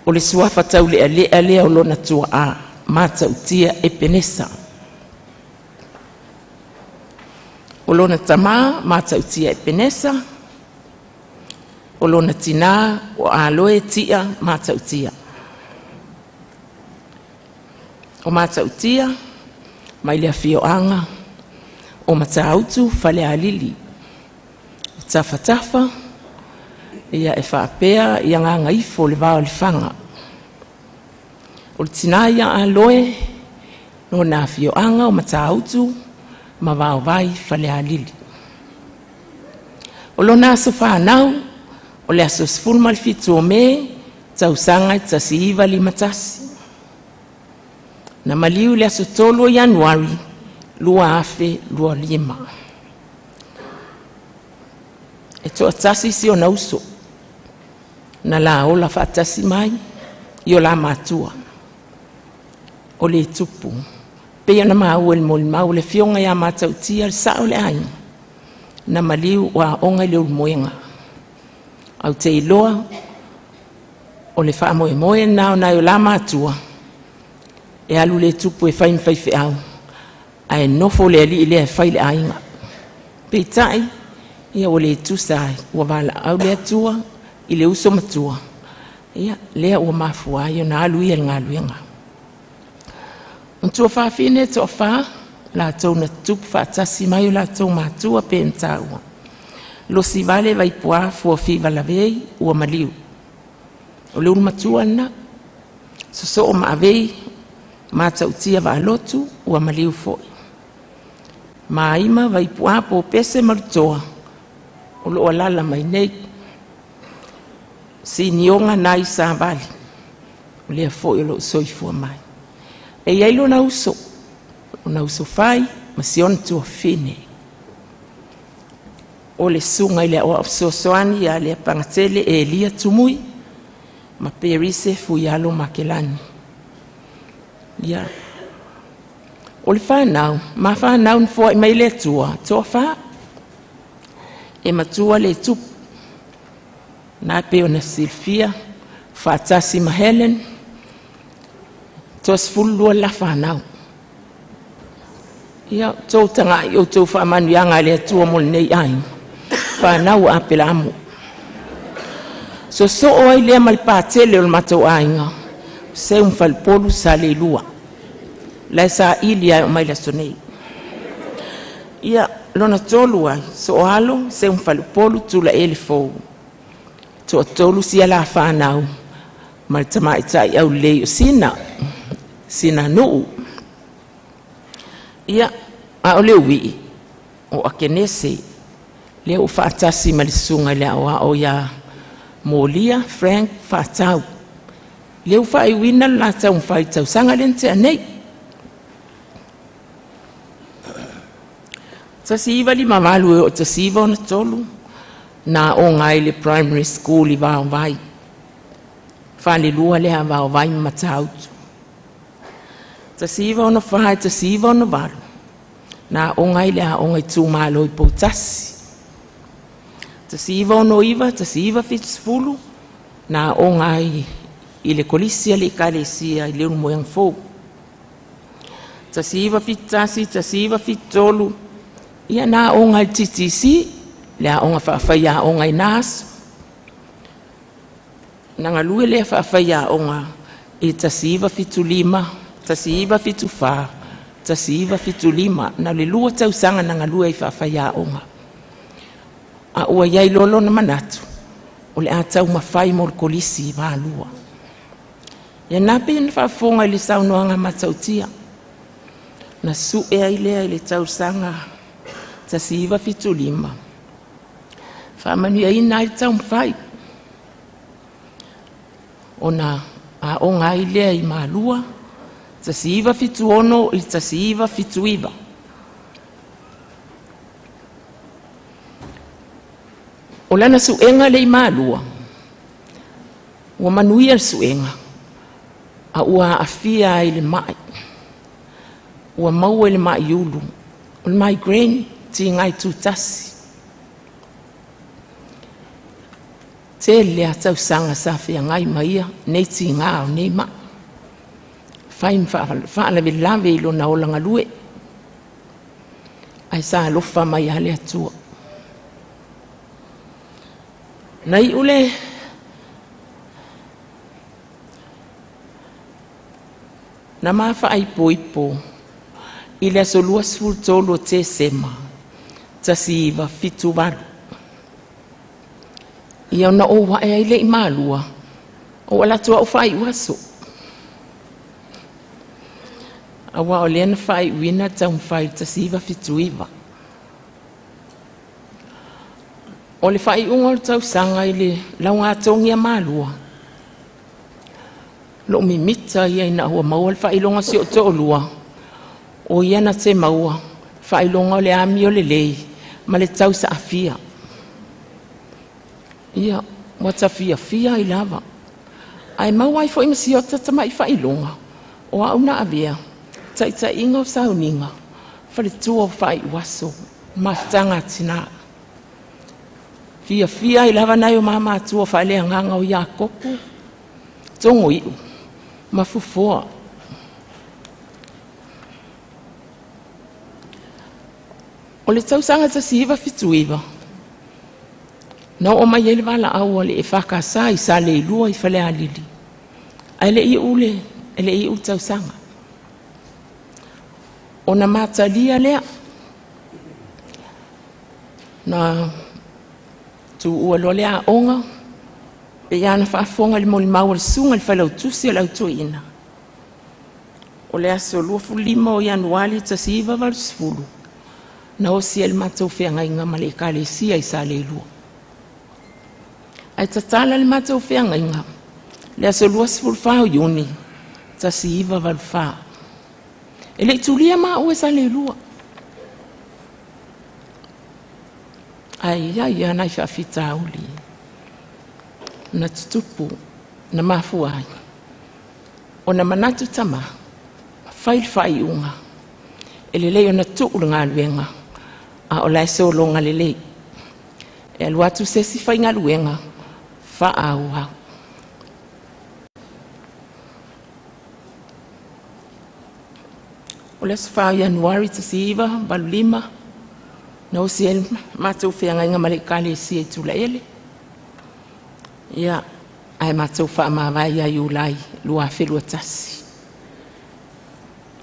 O le suafa taulealea lea o lona tuaa, Matautia Epenesa. O lona tamā, Matautia Epenesa. O lona tinā, o Aloe Tia Matautia. O Matautia, mai le afioaga o Matautu Falealili. O Tafatafa, ia e faapea ia Gagaifo le va o Lefaga. O le tina ia Aloe, lona afioaga o Matautu ma Vaovai Falealili. O lona aso fanau, o le aso 17 o Me, tausaga 1951. Na maliu i le aso 3 o Ianuari 2025. E toatasi si ona uso, na laola faatasi mai i o la matua, o le tupu. Pei ona maua i le molimau o le afioga ia Matautia le sao o le aiga, na maliu o aoga i le Ulumoega. Au te iloa o le faamoemoe na o nai o la matua, e alu le tupu e fai ma faifeau, ae nofo le alii lea e fai le aiga. Peitai, ia ua le tusa ai, ua valaau le Atua i le uso matua, ia lea ua mafua ai ona alu ia i le galuega. Matua fafine toafa, latou na tutupu faatasi mai o latou matua pe na taua. Losi vale Vaipua Fuafiva Lavei ua maliu. O le ulu matua lena. Sosoo ma avei matautia vaalotu ua maliu fo'i. Maima Vaipu'a Popese ma Lutoa o loo alala mai nei. Sinioga nai Savali o lea fo'i o loo soifua mai. E iai lona uso, ona uso fai ma si ona tuafine. O le susuga i le aoao fesoasoani ia Leapagatele Elia Tumui ma Perise Fuialo Makelani. Ia. O le whanau, ma whanau na foai mai le Atua, toa wha. E matua le tupu. Nā pe o na silfia, whaatasi ma Helen, toa sefulu lua la whanau. Ia, tō tanga i o tō whaamanuiaga a le Atua mo lenei aiga. Whanau a Apelamo. Sosoo ai lea ma le patele o le matou aiga, seu ma falepolu sa le lua. Lae sa ili ai o mai le aso nei. Ia, lona tolu ai, soalo, seu ma falepolu, tula e le fou. Toa tolu sia la whanau, ma le tamaitai au lei o sina, sina nuu. Ia, a o le ui, o akenese, lea o whaatasi ma le susuga i le aoao ia Molia Frank Whaatau. Lea ua faaiuina le latou mafai tausaga lea na tea nei. 1958 e oo 1963 na aoga ai le primary school i Vaovai. Falelua lea a Vaovai ma Matautu. 1964 e 1968 na aoga ai le aoga itumalo i Poutasi. 1969 1970 na aoga ai i le kolisi a le Ekalesia i Leulumoega Fou. 1971 1973 ia na aoga i le TTC, le aoga faafaiaoga i na aso. Na galue lea faafaiaoga i 1975, 1974, 1975, na o le lua tausaga na galue ai faafaiaoga. A ua iai loa lona manatu, o le a taumafai mo le kolisi i Malua. Ia na pei ona faafofoga i le saunoaga matautia. Na sue ai lea i le tausaga 1975, faamanuiaina ai le taumafai. Ona aoga ai lea i Malua, 1976 i le 1979. O lana suega le i Malua, ua manuia le suega, a ua aafia ai le mai. Ua maua i le mai ulu, o le migraine tigai tutasi. Tele a tausaga sa feagai ma ia nei tigā o nei ma'i. Fai ma faalavelave i lona ola galue, ae sa alofa mai lava le Atua. Na iu le na ma faaipoipo i le aso 23 o Tesema 1978. Ia ona ou ae ai le i Malua, o ala atu au faaiu aso. Aua o lea na faaiuina taumafai i le 1979. O le faaiuga o le tausaga i le laugatogi a Malua, loo mimita ia ina ua maua le faailoga o si ou toalua, o ia na te maua faailoga o le amio lelei ma le tausaafia. Ia, ua tafiafia ai lava. Ae maua ai foi ma si ota tama'i faailoga o au na avea taitaiga o sauniga faletua o faaiu aso mafutaga a tinā. Fiafia ai lava nai o mamatua faaleagaga o Iakopo, Togoi'u ma Fufoa. O le tausaga 1979, na oo mai ai le valaau a le EFKS i Saleilua i Falealili, ae le iu le e le iu tausaga. Ona matalia lea, na tuua loa le aoga, Pe ia na faafofoga i le molimau a le susuga i le Failautusi o le Au Toeaina, o le aso 25 o Ianuari 1980, na osi ai le matou feagaiga ma le Ekalesia i Saleilua. Ae tatala le matou feagaiga le aso 24 o Iuni 1984. E le i tulia maua i Saleilua. Ae ia ia nai faafitauli na tutupu na mafua ai ona manatu tama fai le faaiuga e lelei ona tuu le galuega a o lae sologa lelei e alu atu se isi faigaluega faaauau. O le aso 4 o Ianuari 1985 na osi ai le matou feagaiga ma le Ekalesia i Tulaele. Ia, ae matou faamavae ia Iulai 2021.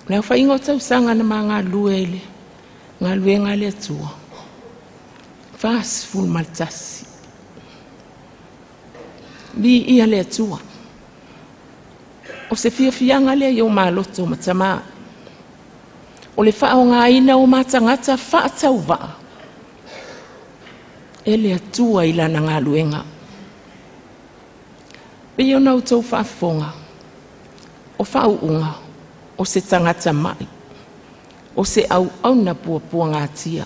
O le aofaiga o tausaga na ma galulue ai i le galuega a le Atua, 41. Viia le Atua. O se fiafiaga lea i o maloto ma tamā. O le faaaogaina o matagata faatauvaa e le Atua i lana galuega. Pei ona outou faafofoga, o faauuga o se tagata mai, o se auauna puapuagatia.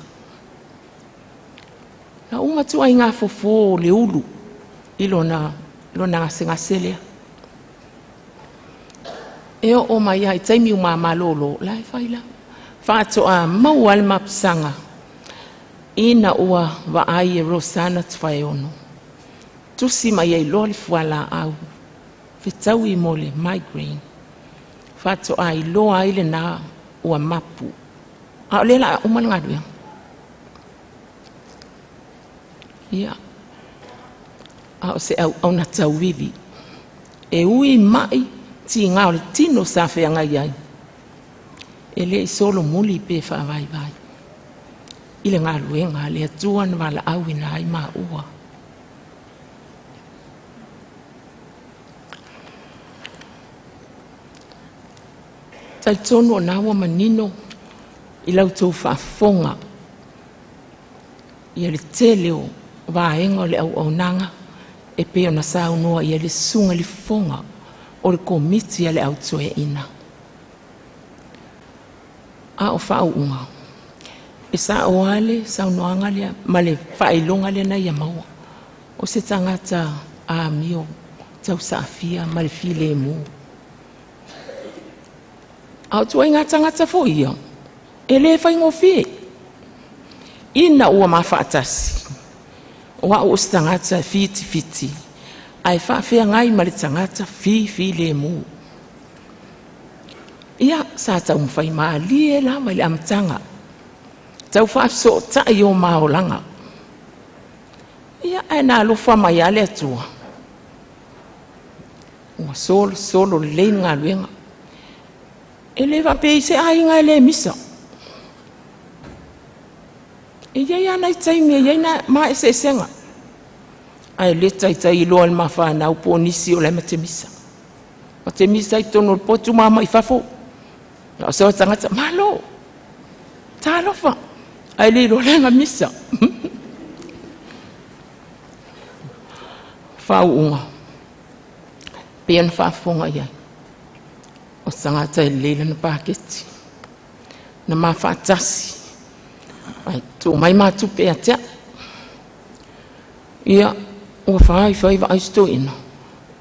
Na uma ituaiga fofo o le ulu i lona gasegase lea. E oo mai ai taimi uma malolo, la e fai la. Faatoa maua le mapusaga ina ua vaai e Rosana Tufaeono. Tusi mai ai loa le fualaau, fetaui mo le migraine. Faatoa iloa ai lena ua mapu. A o lea la uma le galuega. Ia, a o se auauna tauivi. E ui mai tiga o le tino sa feagai ai. E le i solomuli pe faavaivai i le galuega le Atua na valaauina ai maua. Talitonu o na ua manino i lau tou faafofoga ia le tele o vaega o le auaunaga e pei ona saunoa ia le susuga i le fofoga o le komiti a le Au Toeaina. A o faauuga, e sao lava le saunoaga lea ma le faailoga lea na ia maua. O se tagata amio tausaafia ma le filemu. A o ituaiga tagata foi ia, e le faigofie. Ina ua mafaatasi, o au o se tagata fitifiti, ae faafeagai ma le tagata fifilemu. Ia, sa taumafai malie lava i le amataga, tau faafesootai o maolaga. Ia, ae na alofa mai lava le Atua. Ua solosolo lelei le galuega. E le faapea i se aiga e le misa. E iai lava nai taimi e iai na maeseesega. Ae le taitai iloa le mafanau po o nisi o lae matemisa. Matemisa i totonu o le potu ma mai fafo. Na o se tagata, malo, talofa, ae le iloa le misa. Faauuga, pei ona faafofoga i ai. O se tagata e lelei lana paketi. Na mafaatasi. Ai, tuu mai matupe ia te au. Ia, ua fai fai vaai se toeaina.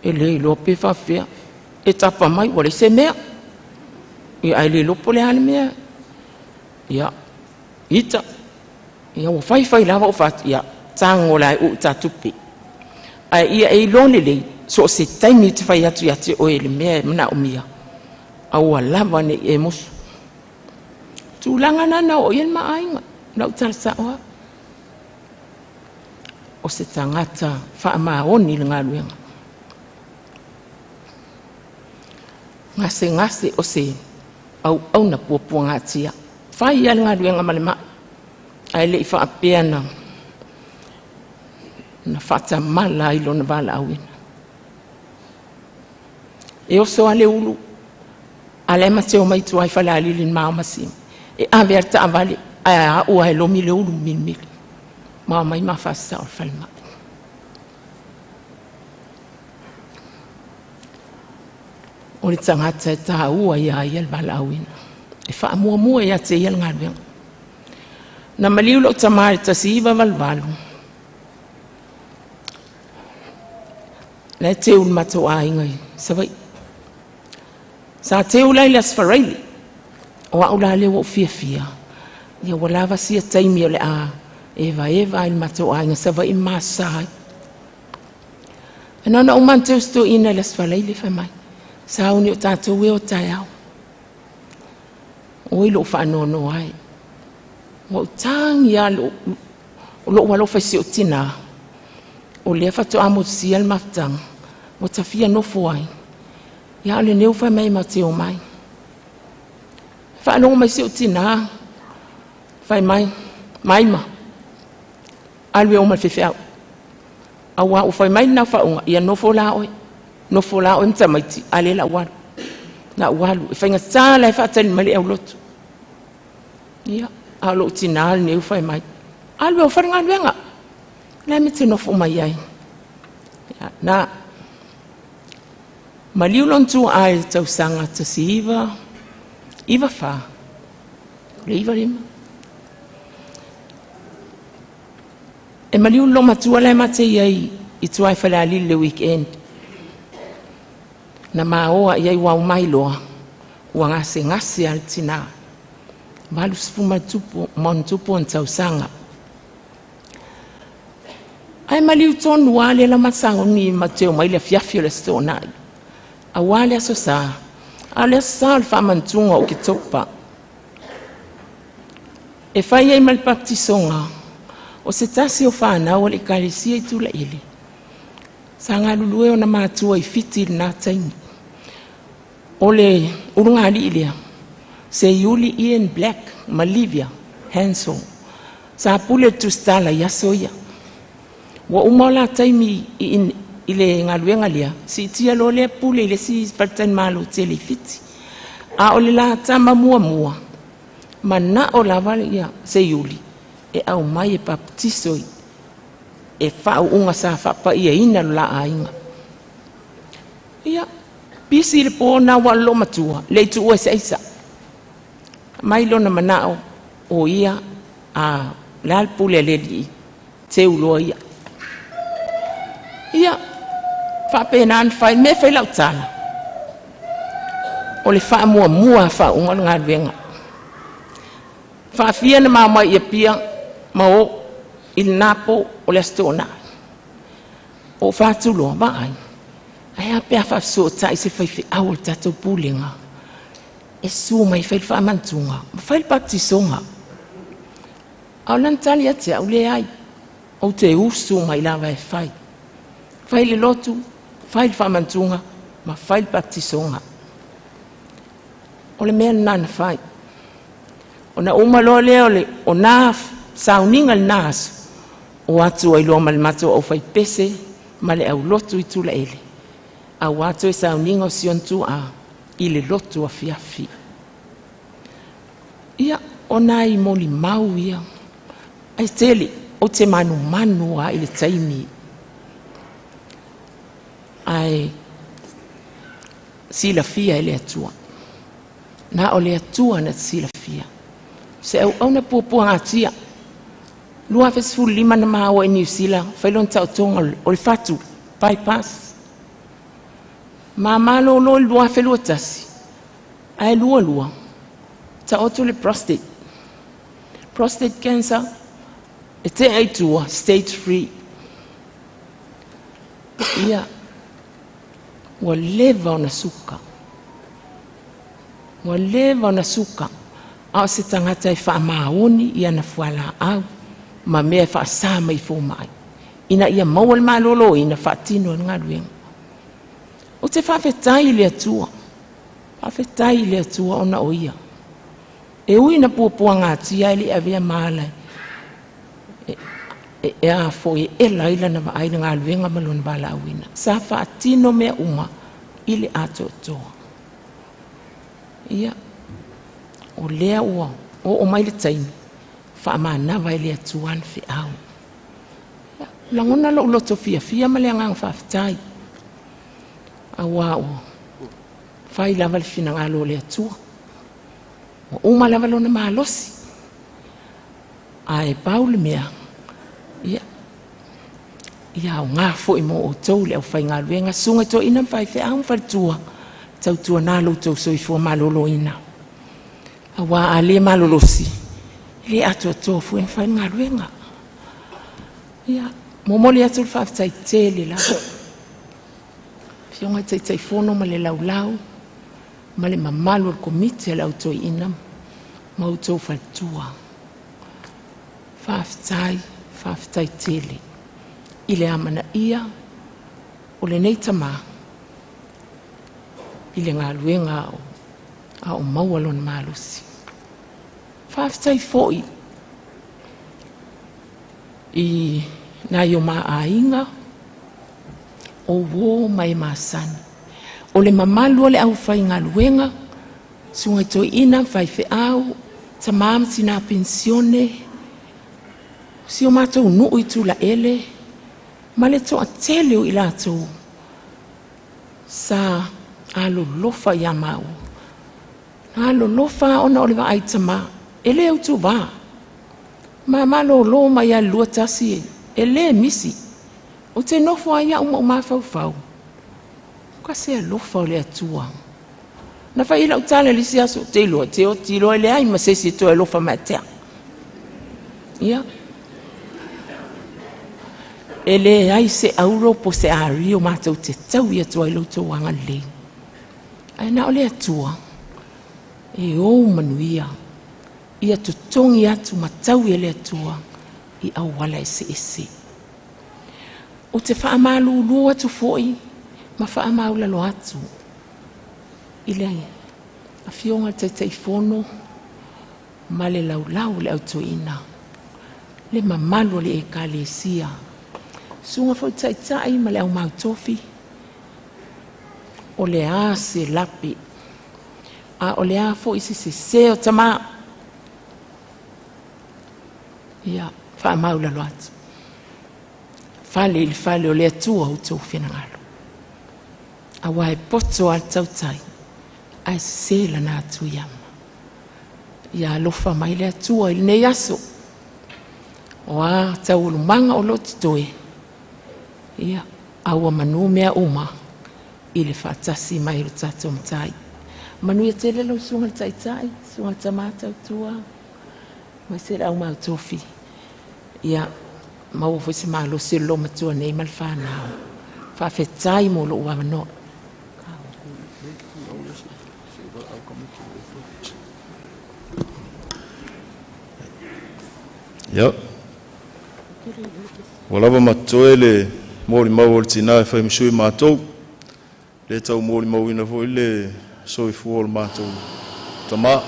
E le iloa pe faafefea. E tapa mai, ua leai se mea. Ia, ae le iloa po o le a le mea. Ia, ita. Ia, ua fai fai lava o faatu. Ia, tago la e uu ta tupe. Ae ia e iloa lelei, so o se taimi te fai atu ia te oe le mea e manaomia. Aua lava ne i e musu. Tulaga na na oo i ai le maaiga, lau tala sao au. O se tagata faamaoni le galuega. Gasegase o se auauna puapuagatia. Fai ia le galuega ma le mai. Ae le i faapea na faatamala ai lona valaauina. E oso a le ulu, a le ma te o mai tuai whalalili mao masima. E ave al taavale, a ua e lomi le ulu milimili. Mao mai mawhasa o whalemai. O le tangata e tā ua ia ia le walaawina. E wha mua mua ia te ia le ngaluenga. Na maliu lo tamari tasi iwa valuvalu. Le te ulu mato a inga i sawai. Sa te ula i las wharaili. O au la leo o fia fia. Ia walawa sia taimi o le a. Eva eva i mato a inga sawai masai. Anona o man te usto ina las wharaili whamai. Sa uni o tātou e o tai au. Oi lo whaanono ai. Wa utangi a lo o lo walo whaisi o tina. O lea whato amo sia le mafutanga. O tawhia nofo ai. Ia ole neu whai mai ma te o mai. Whaalongo mai si o tina. Whai mai. Maima. Alwe o mai whiwhiau. Awa o whai mai nā whaunga. Ia nofo la oe. Nofo la oe mtamaiti. Ale la walu. La walu. E whainga tāla e whaatali mali au lotu. Ia. A lo tina le neu whai mai. Alwe o wharinga luenga. La me te nofo mai ai. Ia, nā. Maliu lontu ai tausanga tasi iwa, iwa wha, le iwa lima. E maliu lo matua le mate iai i tuai whalalili le weekend. Na maoa iai wau mai loa, ua ngase ngase al tina. Malu sifuma tupu, mon tupu an tausanga. Ai maliu tonu ale la masango ni mateo mai le fiafi o le stonai. A wale aso sa, a le sa le whamantunga o ki topa. E whai ai mal baptisonga, o se tasi o whanau o le kalesia i tula ili. Sa ngā lulue o na mātua i whiti i nā taimi. O le urunga ali ilea, se Yuli Ian Black, Malivia, Hansel. Sa pule tustala i aso ia. Wa uma o la taimi i le ngaluenga lea, si tia lo lea pule i le si faltan malo te le fiti. A o le la tama mua mua, mana o lava ia se Yuli, e au mai e baptiso i, e whau unga sa whapa ia ina lo la ainga. Ia, pisi le po na wa lo matua, le itu ua se aisa. Mai lona manao o ia a le pule le li, te uloa ia. Ia, whapena whai, me whai lau tala. O le wha mua mua wha unga ngā luenga. Whaafia na maa mai ia pia, ma o i le nāpo o le astona. O whātuloa, vaai. Ai a pea whaafso tai se whai whi au o le tātou pūlenga. E su mai whai le whaamantunga, ma whai le baptisonga. Au lan tali ate au le ai, o te usu mai lava e whai. Whai le lotu, whai le whaamantunga, ma whai le baptisonga. O le mea nana whai. O na umalo lea o le o nā sauninga le nā aso. O atu ai loa ma le mato au whai pese, ma le au lotu i tula ele. Au atu e sauninga o sion tu a, i le lotu a fiafi. Ia, o nā i moli mau ia. Ai tele, o te manu manu a i le taimi. Ai, sila fia e le atua. Nā o le atua na sila fia. Se au au na puapua ngā tia. Lua fesfulu lima na maua i New Zealand, whailon tautonga o le whatu, bypass. Ma malo lo lua whelua tasi. Ai lua lua. Ta oto le prostate. Prostate cancer, e te aitua, stage 3. Ia, ua leva ona suka. Ua leva ona suka. A o se tangata e whaamaoni ia na fuala au, ma mea e whaasa mai fō mai. Ina ia maua le malolo ina whaatino ngā luenga. O te whawhetai le atua. Whawhetai le atua ona o ia. E ui na puapua ngā tia e le awea maala. E a fo e ela ila na vaai ngā luenga ma lona wala awina. Sa whaatino mea uma i le atoatoa. Ia, o lea ua oo mai le taimi, faamanava i le Atua le feau. Ia, lagona lou loto fiafia ma le agaga faafetai. Auā ua fai lava le finagalo o le Atua. Ua uma lava lona malosi. Ae pau le mea, ia, ia aoga foi mo outou le aufaigaluega, susuga i toeaina ma faifeau ma faletua, tautuana lo outou soifua maloloina. Auā a le malolosi, e le atoatoa foi ona fai le galuega. Ia, momoli atu le faafetai tele lava. Afioga i Taitaifono ma le laulau, ma le mamalu o le komiti a le au toeaina ma outou faletua. Faafetai, faafetai tele i le amanaia o lenei tamā i le galuega a o maua lona malosi. Faafetai foi i nai o maaiga o uō ma e masani. O le mamalu o le aufaigaluega, susuga i toeaina, faifeau, tamā ma tinā penisione, si o matou nuu i Tulaele, ma le toatele o i latou sa alolofa ia maua. Alolofa ona o le vaai tamā, e le utuvā. Ma malōlō mai a le 21 e le misi. O te nofo ai au ma o mafaufau. Ka se alofa o le Atua. Na fai lau tala le isi aso, te iloa, te oti iloa le ai ma se isi e toe alofa mai tea. Ia. E le ai se auro po se ari o mātou te tau i atua i loutou agalelei. Ae na o le Atua e ou manuia. Ia totogi atu ma tau i le Atua i auala eseese. O te faamalulu atu foi ma faamaulalo atu i le afioga i le Taitaifono ma le laulau o le autoeaina, le mamalu o le Ekalesia, susuga foi taitai ma le aumautofi, o le a se lape, a o le a foi se sese o tamā. Ia, faamaulalo atu. Fale i le fale o le Atua outou finagalo. Auā e poto a le tautai, ae sese lana atu i ama. Ia alofa mai le Atua i lenei aso. O a taualumaga o lo totoe, ia, aua manu mea uma i le faatasi mai o le tatou matai. Manuia tele lau susuga i le taitai, susuga i le tamā tautua, mai se le aumautofi. Ia, maua foi se malosi o le loomatua nei ma le whanau. Faafetai mo lou avanoa. Ia. Ua lava matoe le molimau o le tinā e fai ma sui matou. Le tau molimauina foi le soifua o le matou tamā.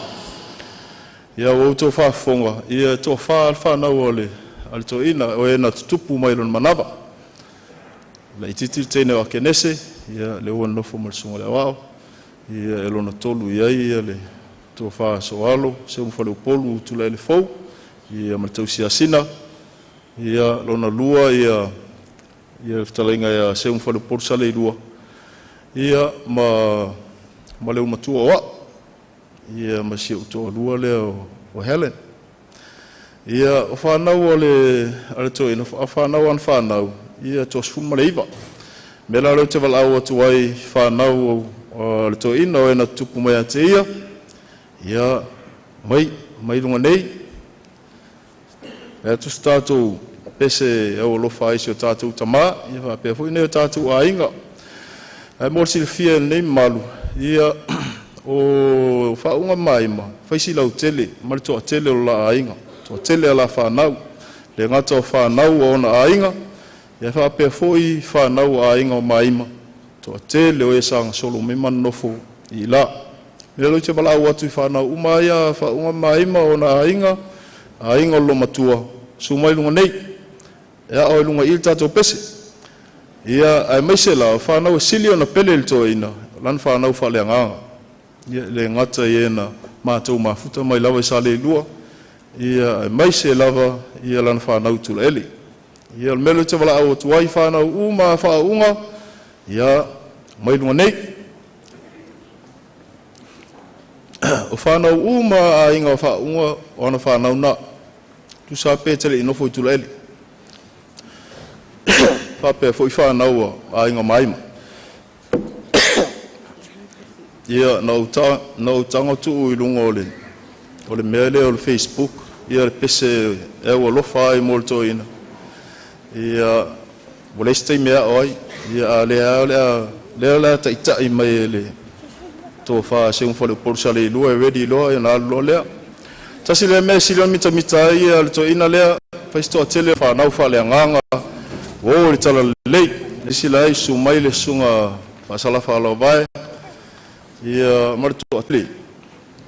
Ia ua outou faafofoga, ia toafa le whanau o le toeaina, o e na tutupu mai lona manava. La itiiti le teine o Akenese, ia le ua nofo ma le susuga i le aoao, ia e lona tolu i ai ia le toafa Soalo, Seumu Faleupolu, Tulaele Fou, ia ma le tausiasina, ia lona lua ia le fetalaiga ia Seumu Faleupolu Saleilua, ia ma le umatua o au, ia ma si ou toalua lea o Helen. Ia o whanau o le toeaina, o whanau ana whanau, ia 39. Me la leo te valaau atu ai whanau o le toeaina o e na tupu mai a te ia, ia mai lunga nei. E atu se tātou pese au alofa ai si o tātou tamā, ia whaapea foi nei o tātou aiga. Ae mo le silafia e lenei mamalu, ia o whaunga maima, whaisi lau tele, ma le toatele o la aiga. Toatele a la whanau, le ngata o whanau o ona aiga, ia whaapea foi whanau o aiga o maima, toatele o e sanga solo me manofo i la. Me lalo i te walau atu i whanau uma ia whaunga maima o ona aiga, aiga o lo matua, sumai lunga nei, ea o lunga i le tātou pese. Ia, ae maise la, whanau e sili ona pele le toeaina, lana whanau whaaleagaga. Ia, le gata i ena mātou mafuta mai lava i sa le lua, ia, mai se lava, ia lana whanau tula ele. Ia, o le mele te wala au atu ai whanau uma whaunga, ia, mai lunga nei. O whanau uma a inga whaunga o ana whanau nā. Tu sa pe tele inofo i tula ele. Whapea fo i whanau a inga maima. Ia, na o tanga tuu i lunga o le mea lea o le Facebook, ia le pese e ua lofa ai mo le toina. Ia, o le isi mea o ai, ia a lea lea lea taitai mai le tōwha se unga whale upolu sa le ilua e ready loa, ia na alu loa lea. Tasi lea mea sili o mita mita ai ia le toina lea, whaistoa tele whanau whale anganga, o le tala lei, isi lai su mai le sunga whasala whalau vai, ia maratu atli.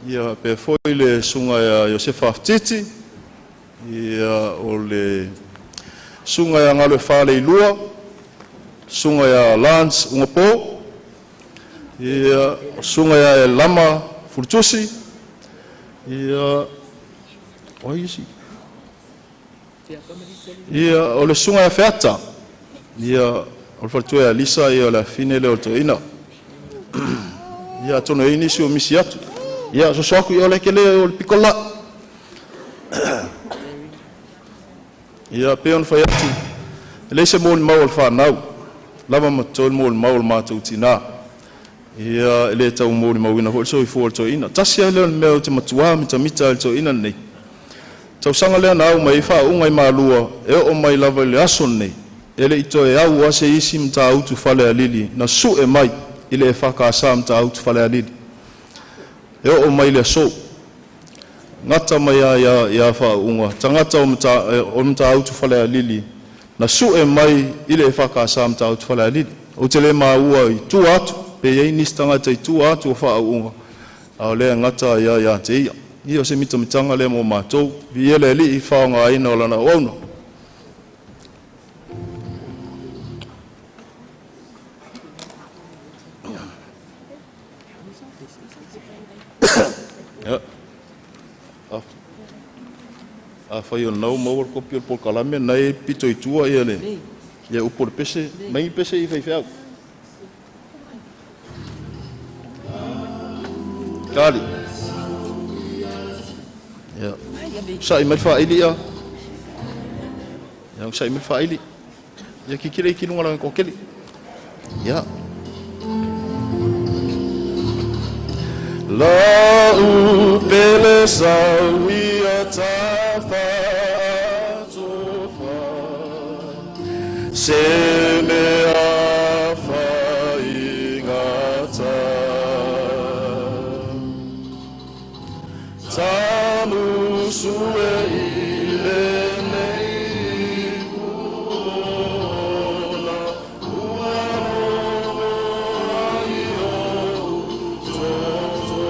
Ia pe foi le sunga ia Josefa Aftiti, ia o le sunga ia Ngalo Whale i lua, sunga ia Lance Ungapo, ia sunga ia Lama Fulutusi, ia o isi. Ia o le sunga ia Feata, ia o le whalatua ia Lisa, ia o le afine le o le toina. Ia tono e nisi o misi atu. Ia so soaku i ole ke le o le pikola. Ia pe on whai atu. Le se mōli mau o le whanau. Lava ma tōli mōli mau o le mātou tina. Ia le tau mōli mau ina hoi so i fō le toina. Tasi ai leo le mea o te matua mita mita le toina nei. Tau sanga lea na au mai wha unga i mālua. E o mai lava le aso nei. Ele i toe au ase isi mta utu whale alili. Na su e mai. I le whakasa mta autu whale alili. E o mai le so. Ngata mai ia ia whaunga. Tangata o mta autu whale alili. Na su e mai i le whakasa mta autu whale alili. O te le maua i tua atu. Pe iei nisi tangata i tua atu o whaunga. A o lea ngata ia ia te ia. Ia o se mita mitanga le mō mātou. Vi ele ali i whaonga aina o lana ouna. A whai o nau maua le kopi o le polkalame, nai pito i tua ia le, ia upo le pese, mai pese i whaiwheau. Kali. Ia. Sa'i mai whaili ia. Ia, sa'i mai whaili. Ia kikile i kilunga langa kokeli. Ia. La upele sauia tafa atofa se mea whaingata tanu sue i lenei kuona ua logo ai o toto.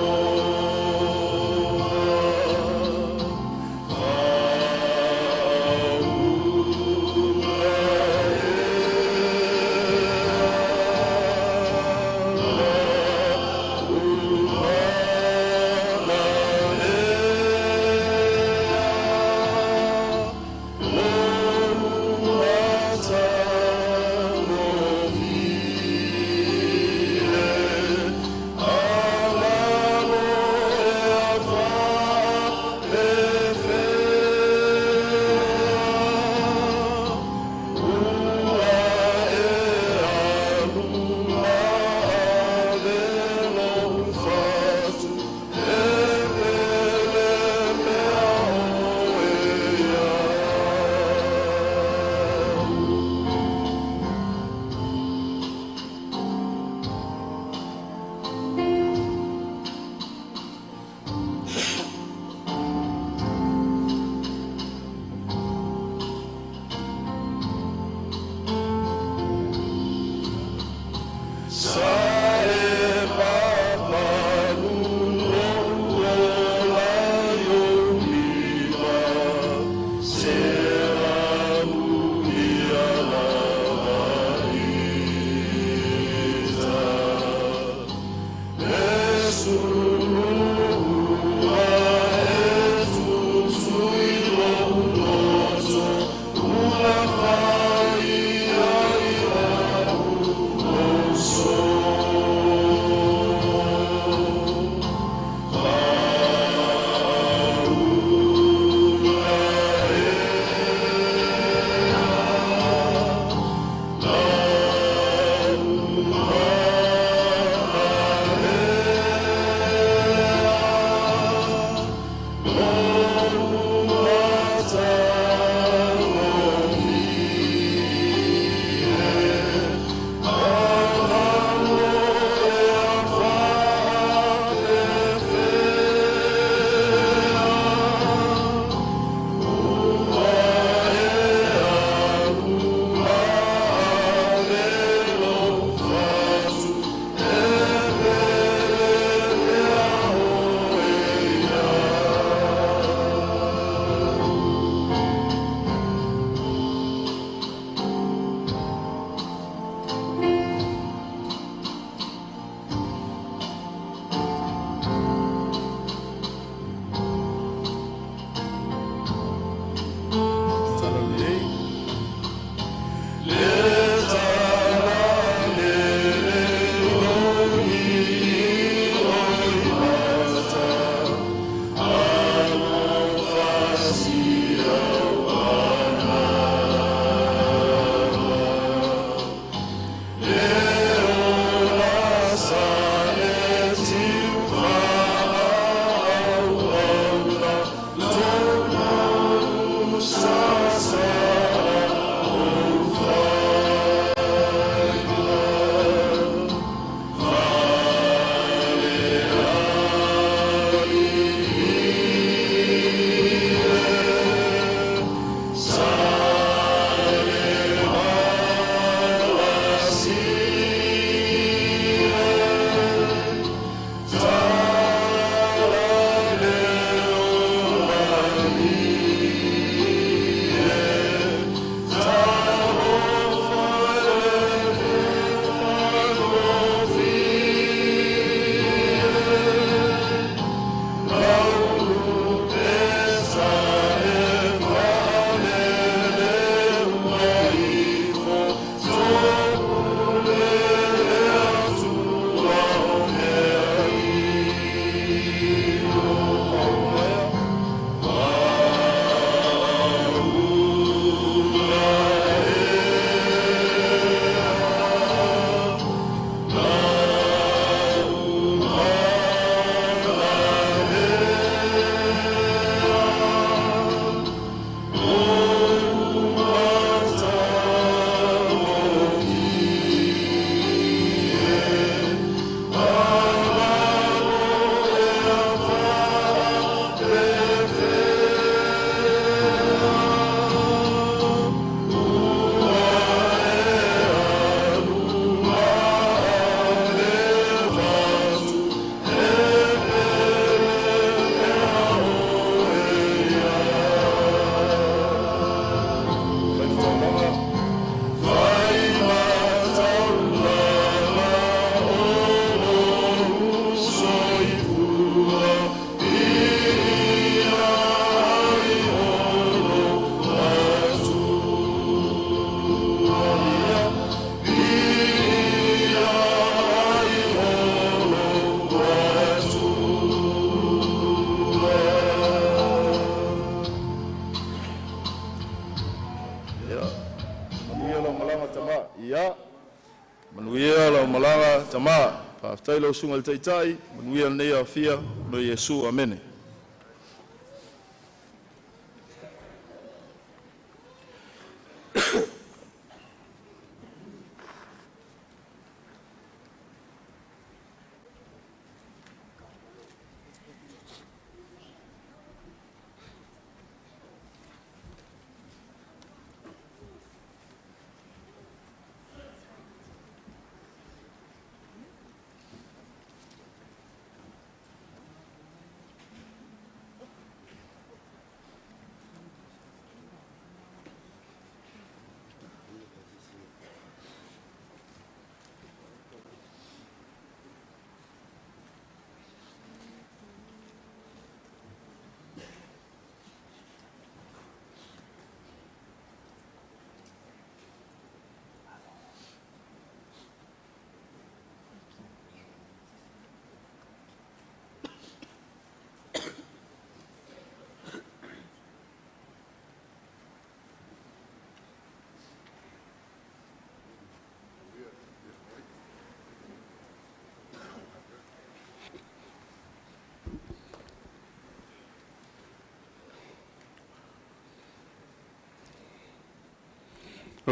Faafetai lau Susuga i le Taitai, manuia lenei aofia o Iesu. Amene.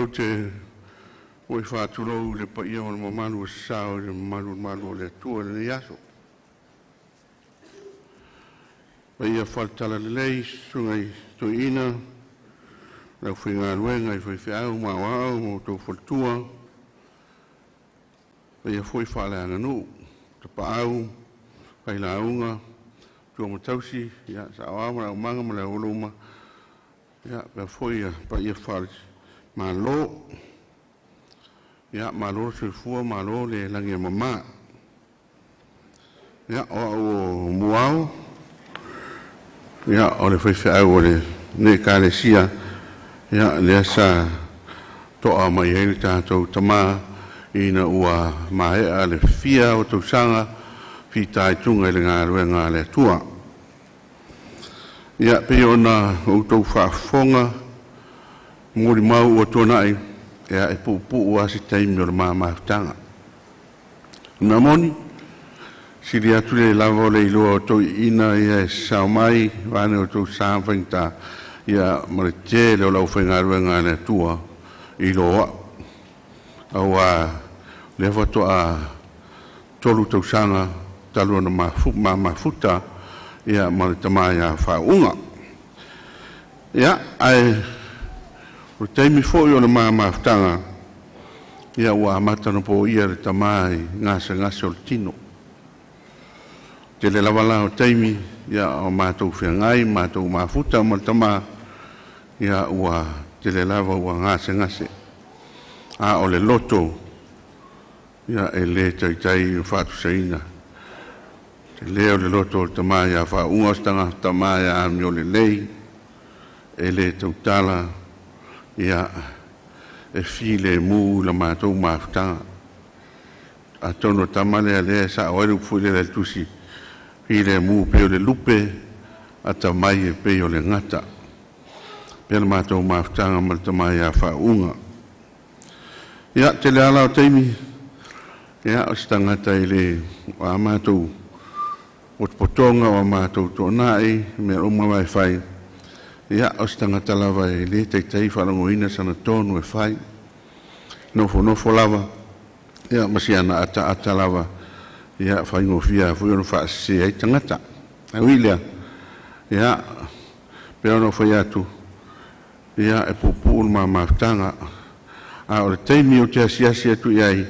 Ou te oi faatulou i le paia o le mamalu o sa o le mamalu o le Malo o le Atua i lenei aso. Paia faale-Talalelei, susuga i toeaiina, le aufaigaluega i faifeau ma aoao ma outou faletua, paia foi faaleaganuu, tapaau, failauga, tua ma tausi, ia saoao ma le aumaga ma le aualuma, ia faapea foi paia faale-Malo. Ia malo le soifua malo le lagi e mama. Ia o au o Muao, ia o le faifeau o lenei Ekalesia, ia lea sa to'a mai ai le tatou tama ina ua maea le fia o tausaga fitaituga i le galuega a le Atua. Ia pei ona outou faafofoga, molimau ua tuanai, ia e puupuu lava se taimi o le ma mafutaga. O le mea moni, sili atu le lava o le iloa o toeaiina ia e sasao mai, vaeane outou sa ma faigata, ia ma le tele o le aufaigaluega a le Atua i lo au. Aua lea faatoa 3 tausaga talu ona ma mafuta ia ma le tama ia Faauuga. Ia, ae o le taimi foi o le ma mafutaga, ia ua amata ona poia le tama i gasegase o le tino. Tele lava la o taimi, ia o matou feagai, matou mafuta ma le tama, ia ua tele lava ua gasegase. A o le loto, ia e le taitai ona faatusaina. Tele o le loto o le tama ia Faauuga o se tagata tama ia amio lelei, e le tautala, ia e filemu i la matou mafutaga. Atonu o tama lea lea e sao ai le upu foi lele a le tusi, filemu pei o le lupe, atamai e pei o le gata. Pea le matou mafutaga ma le tama ia Faauuga. Ia, tele ala o taimi, ia, o se tagata i le a matou potopotoga o a matou toonai, mea uma vai fai, ia, o se tagata lava e le taitai faalogoina sana tonu e fai. Nofonofo lava, ia, ma si ana ataata lava, ia, faigofie foi ona faasese ai tagata. Ae ui lea, ia, pei ona ou fai atu, ia, e puupuu le ma mafutaga. A o le taimi ou te asiasi atu i ai,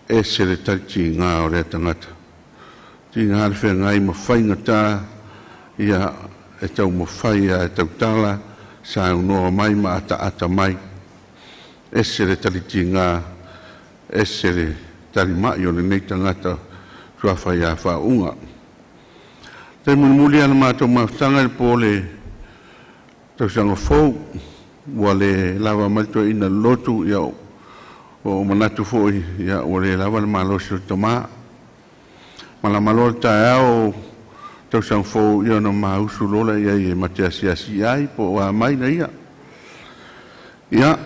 ese le talitiga o lea tagata. Tiga le feagai ma faigata, ia, e taumafai a e tautala, saunoa mai ma ataata mai. Ese le talitiga, ese le talimai o lenei tagata suafa ia Faauuga. Taimi mulimuli lava le matou mafutaga i le po o le tausaga fou, ua le lava mai le toeaina le lotu, ia ua manatu foi, ia ua le lava le malosi o le tama. Malama loa le taeao tausaga fou, ia ona mausu loa lea i ai e mate asiasi i ai po o a mai na ia. Ia,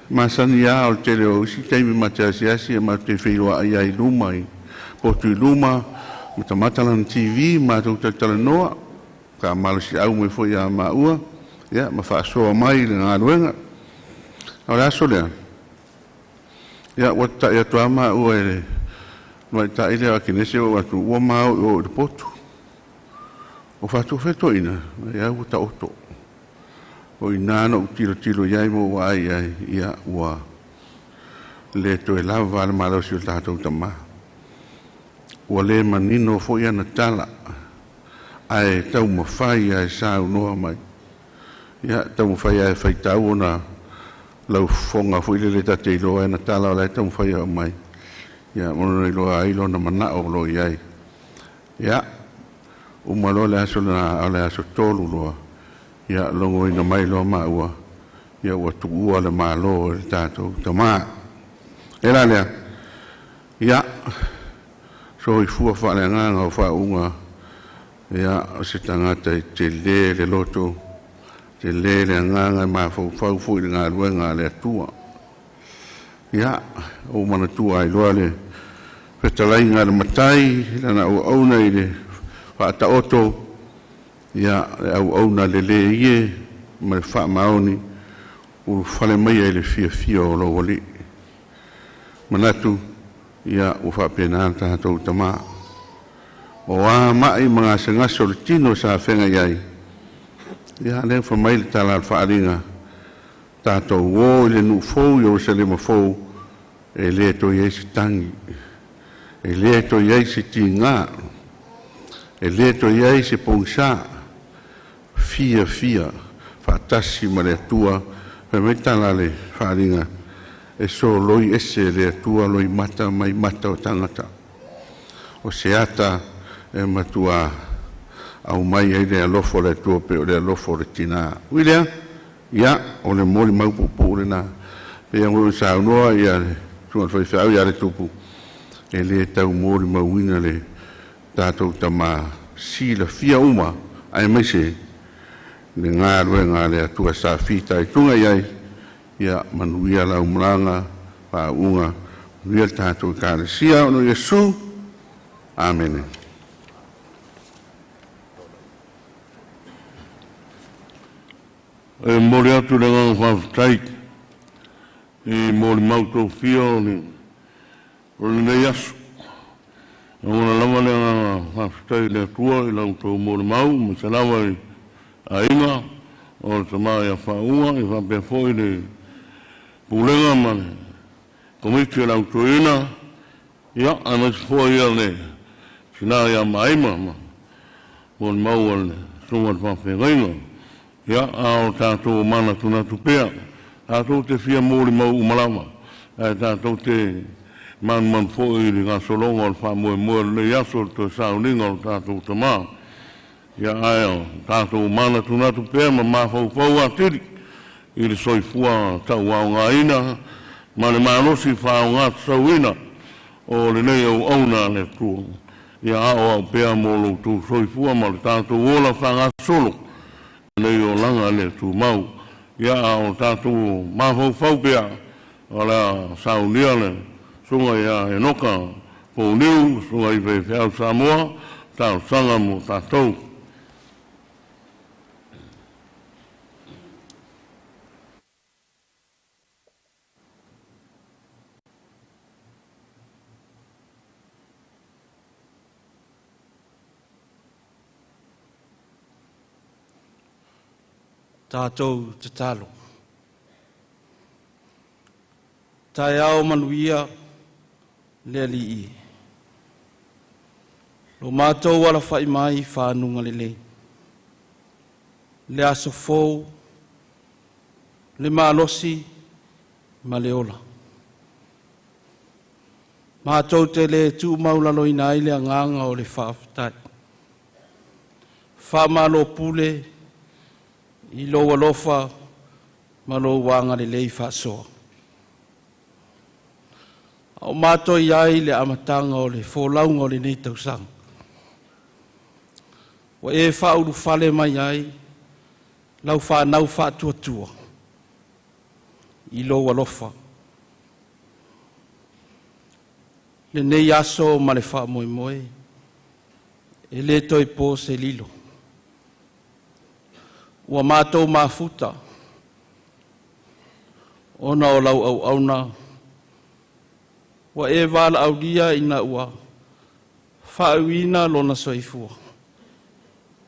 masani lava o le tele o isi taimi ma te asiasi e matou te feiloai ai i luma i potu i luma matamata lana TV matou talatalanoa faamalosiau mai foi ia maua ia ma faasoa mai i le galuega. A o le aso lea ia ua tata'i atu lava maua e le maita'i lea o Akenese oo atu ua ma oo i o i le potu. O faatu fetoina ia ua taoto. O ina na ou tilotilo i ai ma ou vaai i ai, ia ua le toe lava le malosi o le tatou tamā. Ua le manino foi ana tala, ae taumafai lava e saunoa mai. Ia taumafai lava e faitau ona laufofoga foi lele ta te iloa ai ana tala o la e taumafai e aumai. Ia ma ona iloa ai lona manao o lo o i ai. Ia, uma loa le aso lena, o le aso 3 loa, ia logoina mai loa maua, ia ua tuua le Malo e le tatou tamā. E la lea, ia, soifua faaleagaga o faauuga, ia, o se tagata e tele le loto, tele le agaga e mafaufau foi i le galuega a le Atua. Ia, ou manatua ai loa le fetalaiga a le Matai, lana auauna i le faataoto, ia, le auauna lelei e ma le faamaoni, ulufale maia i le fiafia o lou alii. Manatu, ia, ua faapena le tatou tamā. O a mai ma gasegase o le tino sa feagai ai, ia, lea ua fai mai le tala a le faaaliga, tatou o i le nuu fou i Ierusalema fou, e le toe i ai se tagi, e le toe i ai se tigā, e le toe i ai se pogisa, fiafia faatasi ma le Atua. Fai mai le tala a le faaaliga, e soloi ese le Atua loimata mai mata o tagata. O se ata e matua aumai ai le alofa o le Atua pe o le alofa o le tinā. Ui lea, ia, o le molimau puupuu lena. Pei ona saunoa ia le susuga i le faifeau ia le Tupu, e le tau molimauina le tatou tamā silafia uma, aemaise le galuega a le Atua sa fitaituga i ai, ia manuia lau malaga, faauuga, manuia le tatou Ekalesia, ona o Iesu. Amene. E momoli atu le agaga faafetai i molimau tofia o lenei aso. Lagona lava le agaga faafetai i le Atua i la outou molimau, aemaise lava i aiga o le tama ia Faauuga, ia faapea foi le pulega ma le komiti o le autuaina, ia, aemaise foi ia le tina ia Maima ma molimau a le susuga i le faafeagaiga. Ia, a o tatou manatunatu pea, tatou te fia molimau uma lava, ae tatou te manumanu foi i le gasologa o le faamoemoe o lenei aso o le toe sauniga o le tatou tamā. Ia, ae o tatou manatunatu pea ma mafaufau atili i le soifua tauaogaina ma le malosi faaaogatatauina o lenei auauna a le Atua. Ia aoao pea mo lo outou soifua ma le tatou ola faagasolo lenei olaga le tumau. Ia, a o tatou mafaufau pea o le a saunia le susuga ia Enoka Pouniu, susuga i faifeau Samoa, talosaga mo tatou. Tātou tatalo. Taeao manuia le Alii. Lo mātou alafai mai whanunga lelei. Le aso fou, le malosi ma le ola. Mātou te le tū maulalo ina ai le anganga o le whaafetai. Whaamalo pule i lou alofa ma lou aga lelei faasoa. A o mātou i ai le amataga o le folauga o lenei tausaga. Ua e faaulufale mai ai lau whanau faatuatua. i lou alofa. Lenei aso ma le faamoemoe, e le toe po se lilo. Ua matou mafuta, ona o lau auauna, ua e valaaulia ina ua faauiina lona soifua,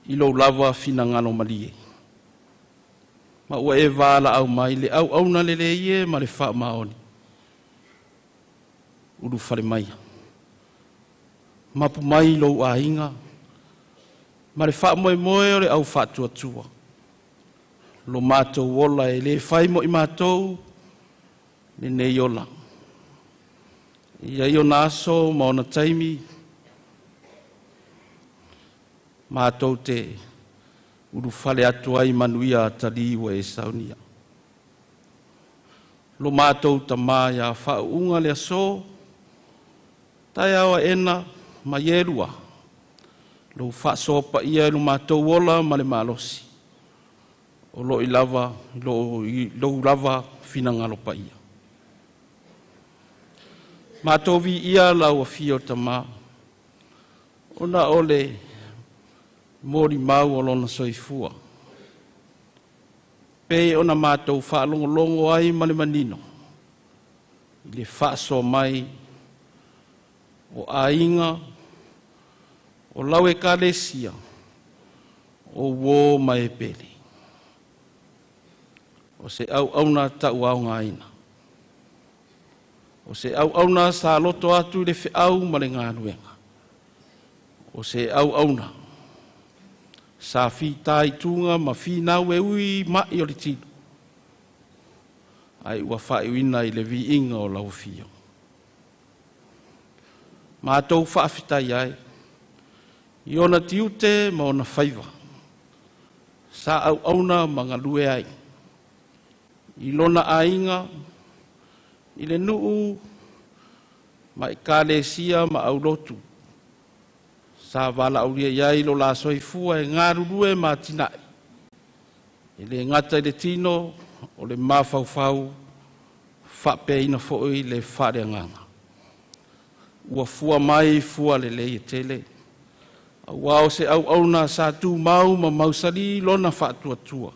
i lou lava finagalo malie. Ma ua e valaau mai le auauna lelei e ma le faamaoni, ulufale maia. Mapu mai lou aiga, ma le faamoemoe o le au faatuatua. Lo matou ola e le fai mo i matou, lenei ola. E i ai ona aso ma ona taimi, matou te ulufale atu ai manuia tali ua e saunia. Lo matou tamā ia faauuga le aso, taeao aena ma ie lua, lou faasoa paia i lo matou ola ma le malosi, o lo i lava, lou lava finagalo paia. Matou viia lau afio tamā, ona o le molimau o lona soifua. Pe ona mātou faalogologo ai ma le manino, i le faasoa mai o aiga, o lau ekalesia, o uō ma e pele. O se auauna tauaogaina. O se auauna sa loto atu i le feau ma le galuega. O se auauna sa fitaituga ma finau e ui mai o le tino, ai ua faaiuina i le viiga o lau afio. Mātou faafetai ai, i ona tiute ma ona faiva, sa auauna ma galue ai, i lona aiga, i le nuu, ma ekalesia ma aulotu, sa valaaulia i ai lo la soifua e galulue ma atinae, e le gata i le tino o le mafaufau, faapeaina foi le faaleagaga. Ua fua mai fua lelei e tele, auā o se auauna sa tumau ma mausali lona faatuatua.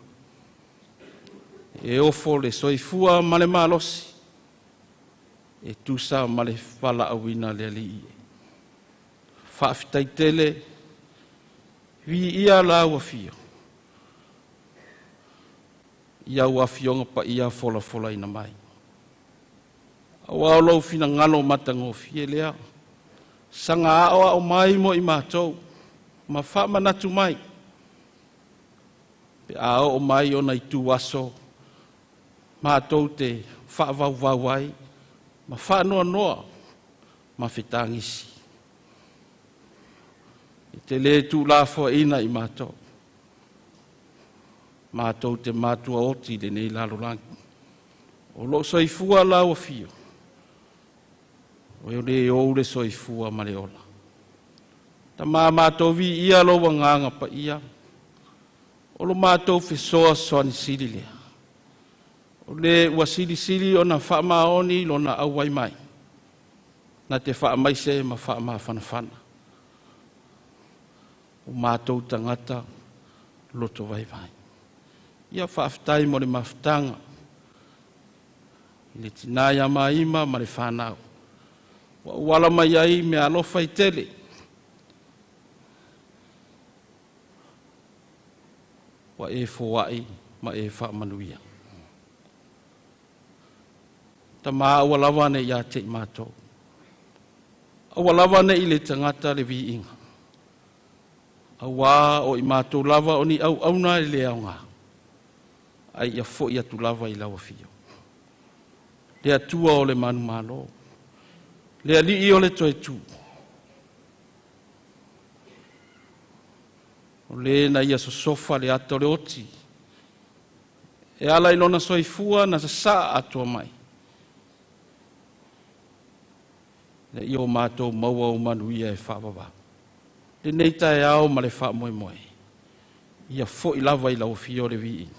E ofo le soifua ma le malosi, e tusa ma le valaauina le Alii e. Faafetai tele, viia lau afio, i au afioga paia folafolaina mai. Auā o lou finagalo matagofie lea, saga aoao mai mo i matou, ma faamanatu mai, pe a oo mai ona itu aso, matou te faavauvau ai, ma faanoanoa, ma fetagisi. E te le tuulafoaiina i matou, matou te matua oti i lenei lalolagi. O loo soifua lau afio, o le ou le soifua ma le ola. Tamā matou viia lou agaga paia, o lo matou fesoasoani sili lea. O le ua silisili ona faamaoni lona auai mai, na te faamaise ma faamafanafana. O matou tagata loto vaivai. Ia faafetai mo le mafutaga, i le tina ia Maima ma le fanau. Ua auala mai ai mea alofa i tele. Ua e foai ma e faamanuia. Tamā aua lava ne i ia te i matou. Aua lava ne i le tagata le viiga. Auā o i matou lava o ni auauna e le aoga. Ai ia foi atu lava i lau afio. Le Atua o le manumalo. Le Alii o le toe tu. O le na ia sosofa le ata o le oti. E ala i lona soifua na sasaa atua mai. Le ia o mātou maua o manuia e faavavau. Lenei taeao ma le faamoemoe. Ia foi lava i lau afio le viiga.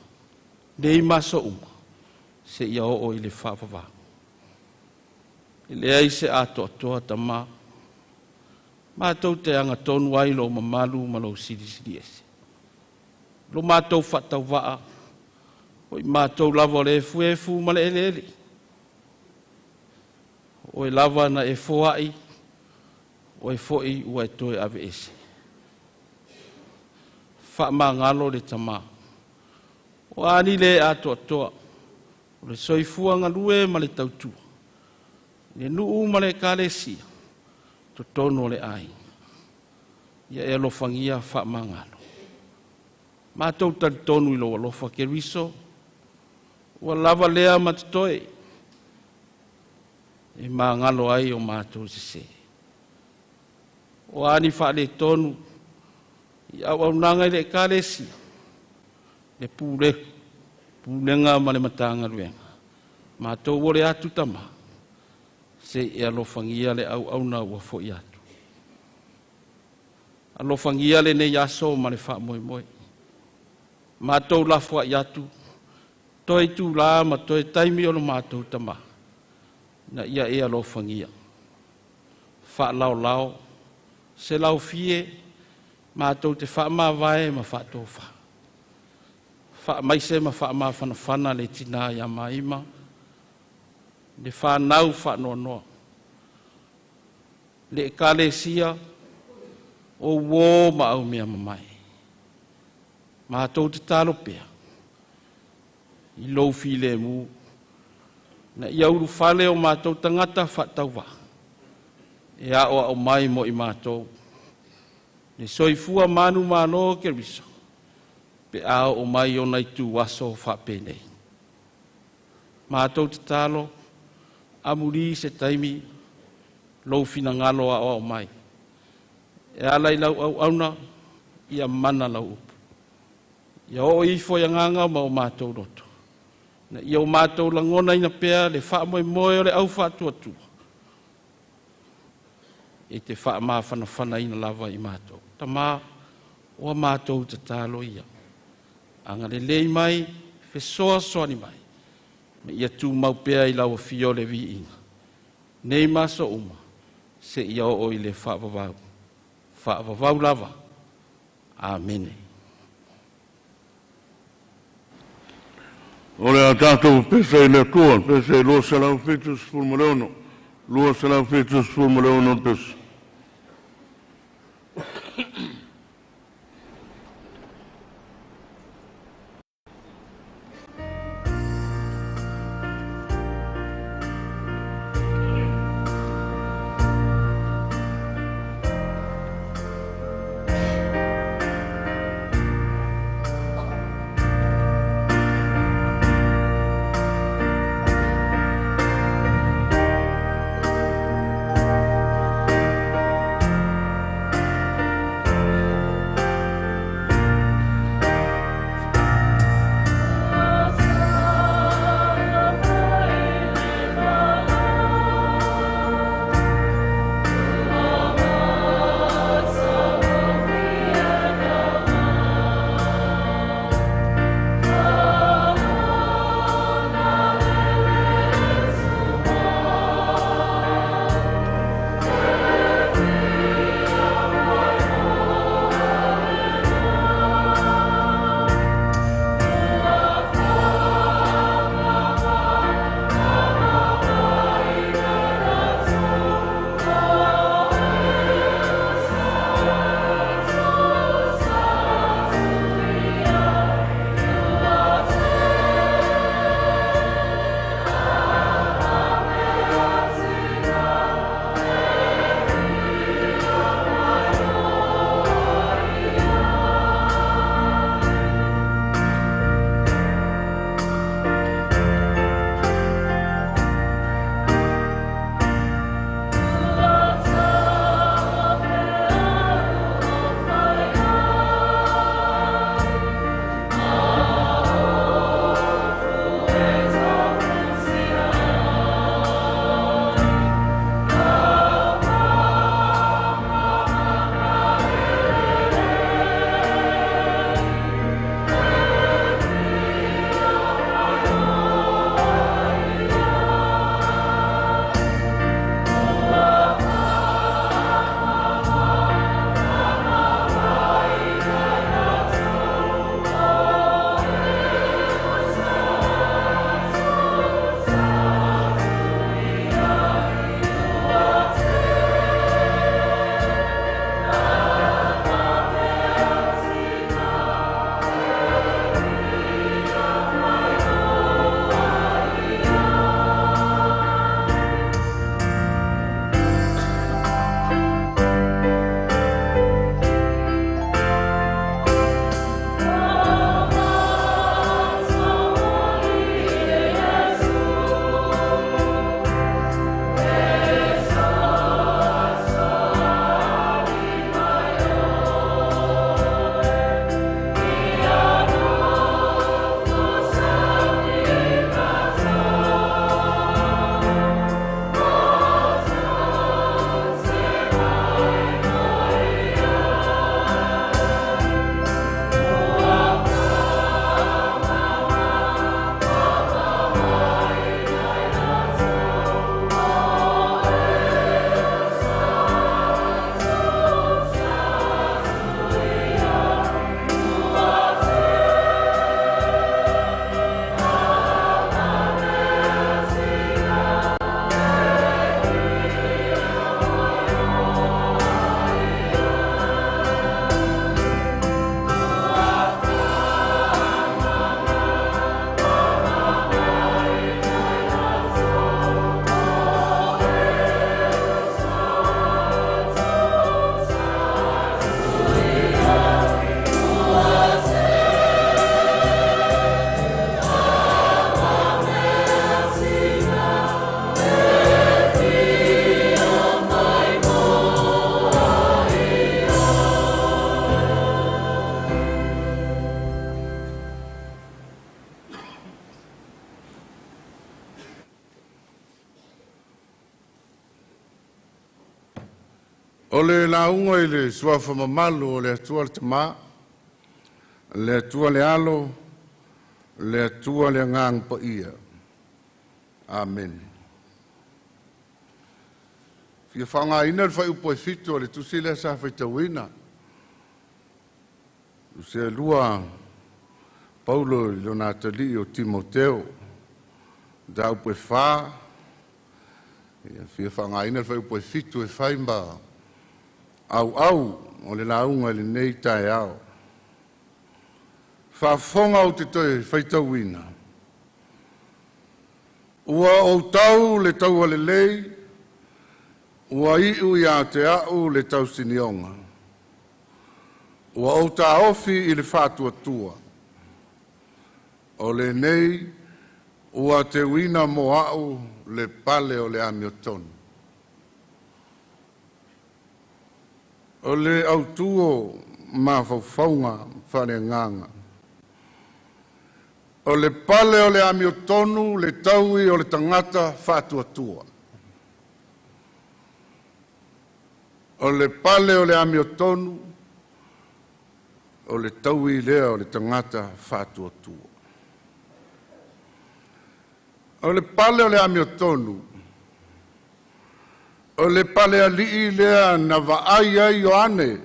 Nei ma aso uma. Seia oo i le faavavau. E leai se atoatoa Tamā, matou te agatonu ai lou mamalu ma lou silisili ese. Lo matou faatauvaa, o i matou lava o le efuefu ma le eleele. O oe lava na e foai, o e foi ua e toe ave ese. Faamagalo le Tamā. O a ni le atoatoa, o le soifua galue ma le tautua, le nuu ma le ekalesia, totonu o le aiga. Ia e alofagia faamagalo. Matou talitonu i lou alofa Keriso, ua lava lea ma totoe, e magalo ai o matou sese. O a ni faaletonu i auaunaga i le ekalesia, le pulega ma le Matagaluega, matou ole atu Tamā, se i e alofagia le auauna ua foi atu. Alofagia lenei aso ma le faamoemoe. Matou lafoai atu, toe itulā ma toe taimi o lo matou Tamā, na ia e alofagia. Faalaolao, se laofie, matou te faamavae ma faatofa. Faamaise ma faamafanafana le tina ia Maima, le fanau faanoanoa, le ekalesia, o uō ma au mea mamae. Matou te talo pea, i lou filemu, na ia ulufale o matou tagata faatauvaa, e aoao mai mo i matou, le soifua manumalo o Keriso, pe a oo mai ona itu aso faapenei. Matou te talo, amuli se taimi, lou finagalo aoao mai. E ala i lau auauna, ia mana lau upu. Ia oo ifo i agaga ma o matou loto. Na ia o matou lagona ina pea le faamoemoe o le au faatuatua, e te faamafanafanaina lava i matou. Tamā, ua matou tatalo ia. Agalelei mai, fesoasoani mai, ma ia tumau pea i lau afio o le viiga. Nei ma aso uma, seia oo i le faavavau. Faavavau lava. Amene. O le a tatou pese i le Atua, pese 276, 276 pese. O le lauga i le suafa mamalu o le Atua le Tamā, le Atua le Alo, le Atua le Agaga Paia. Amene. Fia faaaogaina le fuaiupu e 7 o le tusi lea sa faitauina. Tusi e lua Paulo i lona atalii o Timoteo, mataupu e 4. Ia, fia faaaogaina le fuaiupu e 7 e fai ma auau o le lauga i lenei taeao. Faafofoga ou te toe faitauina. Ua ou tau le taua lelei, ua iu ia te au le tausinioga. Ua ou taofi i le faatuatua. O lenei ua teuina mo au le pale o le amiotonu. O le autū o mafaufauga faaleagaga. O le pale o le amiotonu le taui o le tagata faatuatua. O le pale o le amiotonu o le taui lea o le tagata faatuatua. O le pale o le amiotonu o le palealii lea na vaai ai Ioane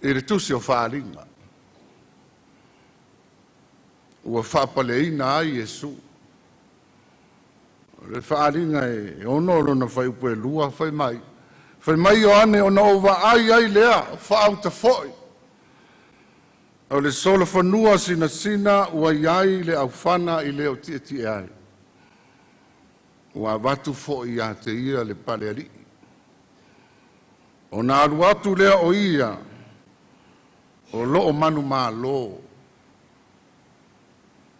i le tusi o Faaaliga. Ua faapaleina ai Iesu. O le Faaaliga e 6 lona fuaiupu e 2 fai mai. Fai mai Ioane ona ou vaai ai lea faauta foi. O le solofanua sinasina ua i ai le aufana i le o tietie ai. Ua avatu foi ia te ia le palealii. Ona alu atu lea o ia o loo manumalo,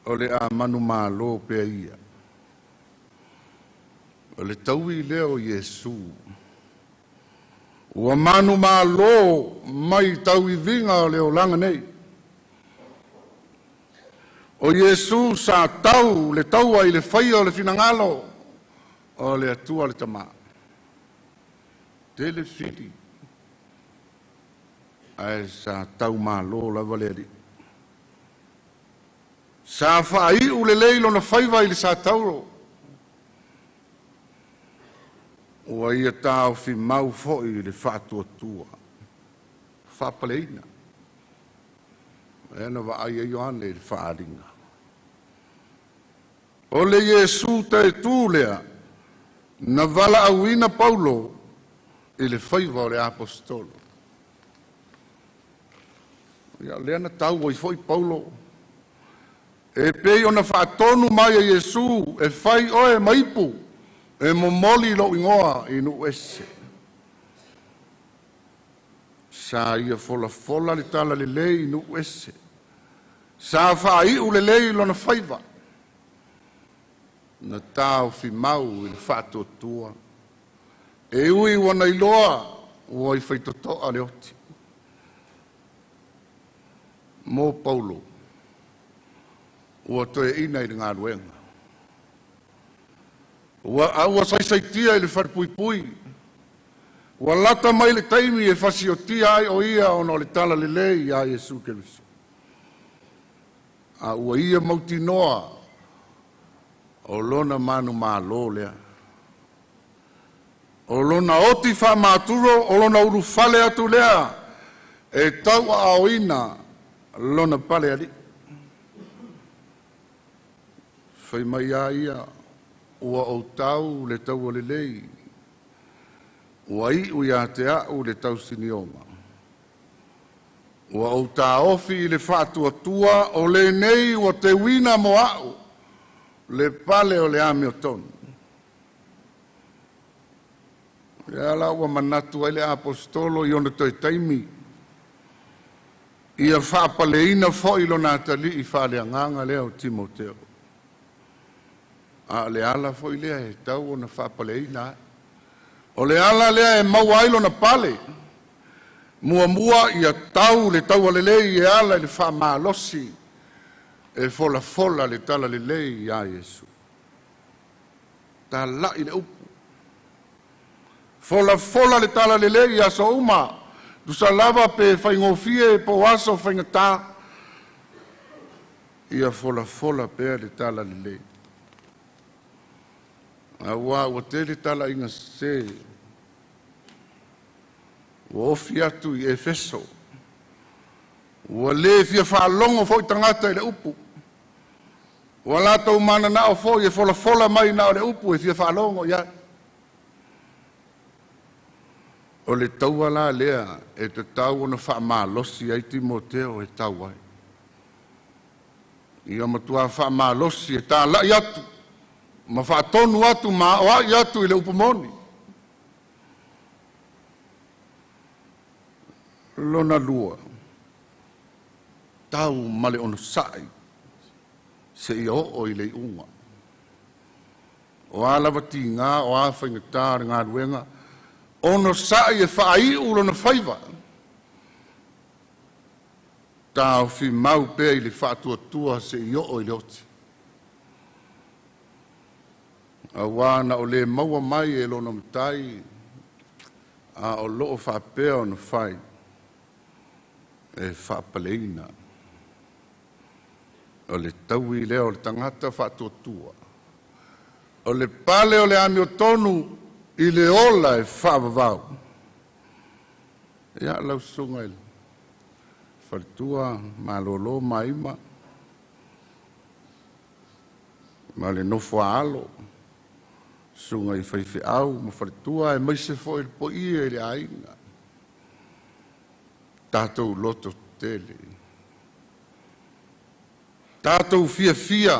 o le a manumalo pea ia. O le taui lea o Iesu. Ua manumalo mai tauiviga o le olaga nei. O Iesu sa tau le taua i le faia o le finagalo o le Atua le Tamā. Tele fili ae sa tau malo lava le alii. Sa faaiu lelei lona faiva i le satauro. Ua ia taofi mau foi i le faatuatua. Faapaleina. E na vaai ai Ioane i le faaaliga. O le Iesu te tū lea, na valaauina Paulo i le faiva o le apostolo. Ia lea na tau ai foi Paulo. E pei ona faatonu mai e Iesu e fai oe ma ipu e momoli lou igoa i nuu ese. Sa ia folafola le tala lelei i nuu ese. Sa faaiu lelei lona faiva. Na taofi mau i le faatuatua. E ui ua na iloa ua i faitotoa le oti. Mo Paulo, ua toeaina i le galuega. Ua ua saisaitia i le falepuipui. Ua lata mai le taimi e fasiotia ai o ia ona o le tala lelei ia Iesu Keriso. A ua ia mautinoa o lona manumalo lea. O lona oti faamaturo o lona ulufale atu lea e tauaaoina lona pale alii. Fai mai a ia ua ou tau le taua lelei. Ua iu ia te au le tausinioga. Ua ou taofi i le faatuatua o lenei ua teuina mo au le pale o le amiotonu. Lea la ua manatu ai le apostolo i ona toe taimi. Ia faapaleina foi lona atalii faaleagaga lea o Timoteo. A o le ala foi lea e tau ona faapaleina ai. O le ala lea e maua ai lona pale. Muamua ia tau le taua lelei e ala i le faamalosi e folafola le tala lelei ia Iesu. Talai le upu. Folafola le talalelei i aso uma, tusa lava pe faigofie po o aso faigata. Ia folafola pea le talalelei. Auā ua tele talaiga sesē ua ofi atu i Efeso, ua le fia faalogo foi tagata i le upu. Ua latou mananao foi e folafola mai na o le upu e fia faalogo i ai. O le taua la lea e tatau ona faamalosi ai Timoteo e tau ai. Ia matua faamalosi e talai atu ma faatonu atu ma aoai atu i le upu moni. Lona lua, tau ma le onosai seia oo i le iuga. O a lava tiga, o a faigata o le galuega, onosai e faaiu lona faiva. Taofi mau pea i le faatuatua seia oo i le oti. Auā na o le maua mai e lona matai, a o loo faapea ona fai e faapaleina. O le taui lea o le tagata faatuatua. O le pale o le amiotonu i le ola e faavavau. Ia lau susuga i le faletua malolo Maima ma le nofo a alo, susuga i faifeau ma faletua aemaise foi le paia i le aiga. Tatou loto tele, tatou fiafia,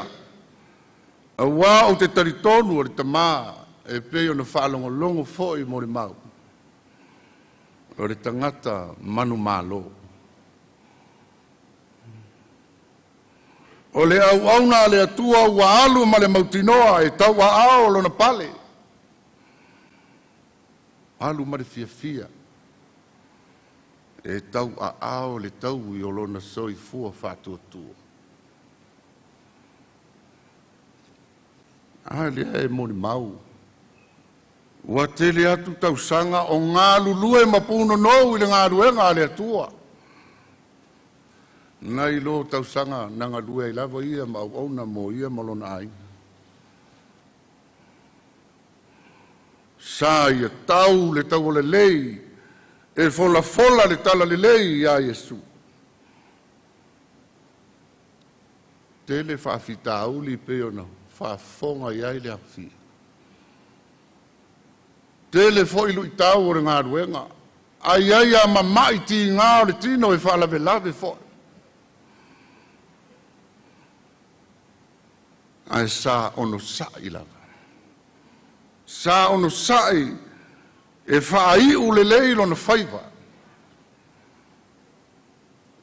auā ou te talitonu o le tamā e pei ona faalogologo foi mo le mau. O le tagata manumalo. O le auauna a le Atua ua alu ma le mautinoa e tauaao lona pale. Alu ma le fiafia e tauaao le taui o lona soifua faatuatua. A lea e molimau. Ua tele atu tausaga o galulue ma punonou i le galuega a le Atua. Nai lo tausaga na galue ai lava ia ma auauna mo ia ma lona aiga. Sa ia tau le taualelei e folafola le talalelei iā Iesu. Tele faafitauli pei ona faafofoga i ai le afia. Tele foi luitau o le galuega, ai ai a mama'i tiga o le tino e faalavelave foi. Ae sa onosai lava. Sa onosai e faaiu lelei lona faiva.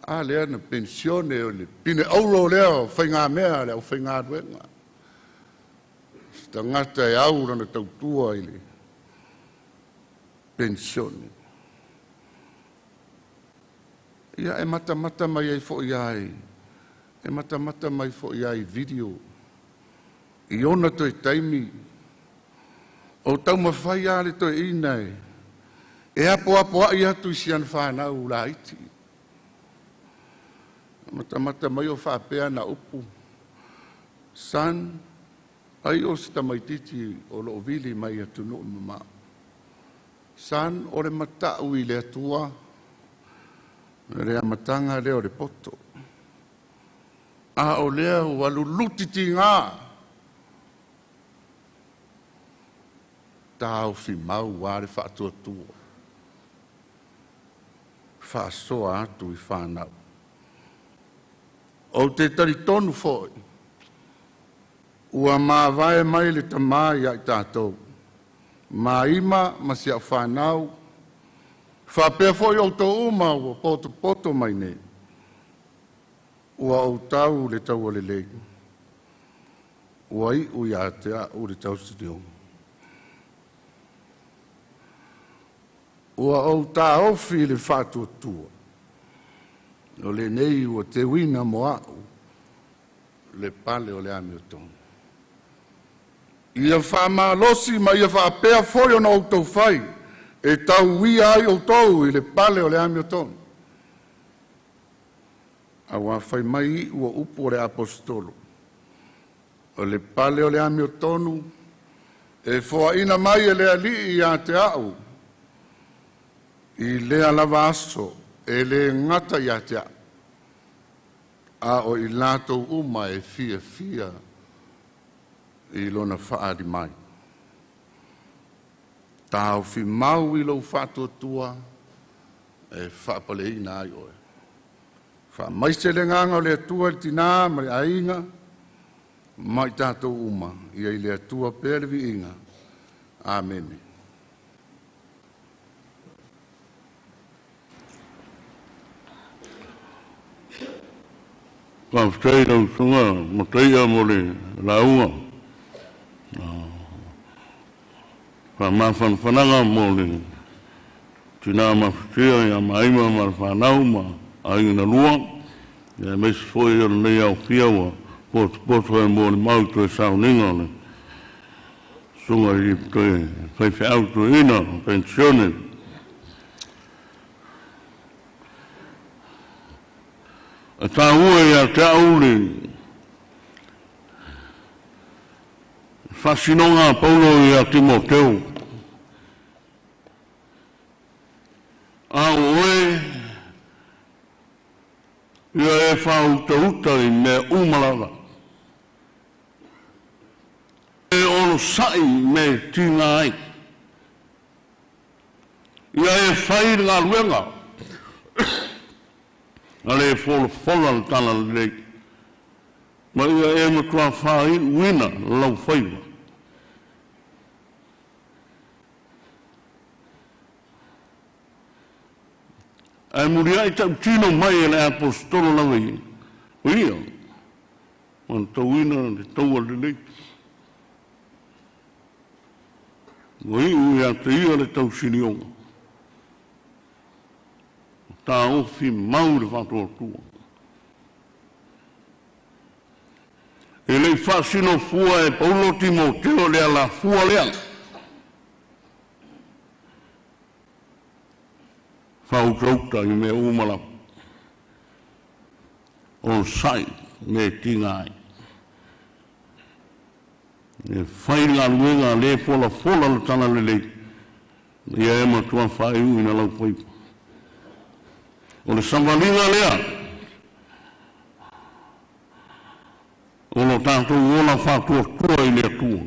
A lea na penisione o le pine auro lea o faigamea a le aufaigaluega. Se tagata e au lana tautua i le penisione. Ia e matamata mai ai foi ai, e matamata mai foi ai video i ona toe taimi o taumafai lava le toeaina e apoapoai atu i si ana fanau laiti. Matamata mai o faapea na upu, son, ai o se tamaitiiti o loo vili mai atunuu mamao. Son, o le matau i le Atua, le amataga lea o le poto. A o lea ua luluti tiga, taofi mau a le faatuatua. Faasoa atu i fanau. Ou te talitonu foi, ua mavae mai le tamā ia i tatou. Maima ma si au fanau, faapea foi outou uma ua potopoto mai nei. Ua ou tau le taualelei. Ua iu ia te au le tausilioga. Ua ou taofi le faatuatua. O lenei ua teuina mo au le pale o le amiotonu. Ia faamalosi ma ia faapea foi ona outou fai E tauia ai outou i le pale o le amiotonu, auā fai mai iu o upu o le Aposetolo, o le pale o le amiotonu e foaina mai e le Alii ia te a'u i lea lava aso e le gata ia te a'u, a o i latou uma e fiafia i lona fa'aali mai. Taofi mau i lou faatuatua e faapaleina ai oe. Faamaise le agaga o le Atua i le tinā ma le aiga ma i tatou uma, ia i le Atua pea le viiga. Amene. Faafetai lau usoga Mataia mo le lauga faamafanafanaga mo le tinā mafatia ia Maima ma le fanau ma aiga na lua, ia aemaise foi o lenei aofia ua potopoto e molimau i toe sauniga o le susuga i toe faifeau toeaina penisione. E taua ia te au le faasinoga a Paulo ia Timoteo, a o oe ia e faautauta i mea uma lava, e onosai i mea e tiga ai, ia e fai le galuega a le folafola le talalelei, ma ia e matua faaiuina lau faiva. Ae muliai tautino mai e le Aposetolo lava ia, o ia, ua tauina le taua lelei. Ua iu ia te ia le tausilioga, taofi mau le faatuatua. E lei faasino fua e Paulo Timoteo le alafua lea. Faautauta i mea uma lava. Onosai mea e tiga ai. E fai le galuega le folafola le talalelei, ia e matua faaiuina lau faiva. O le savaliga lea, o lo tatou ola faatuatua i le Atua.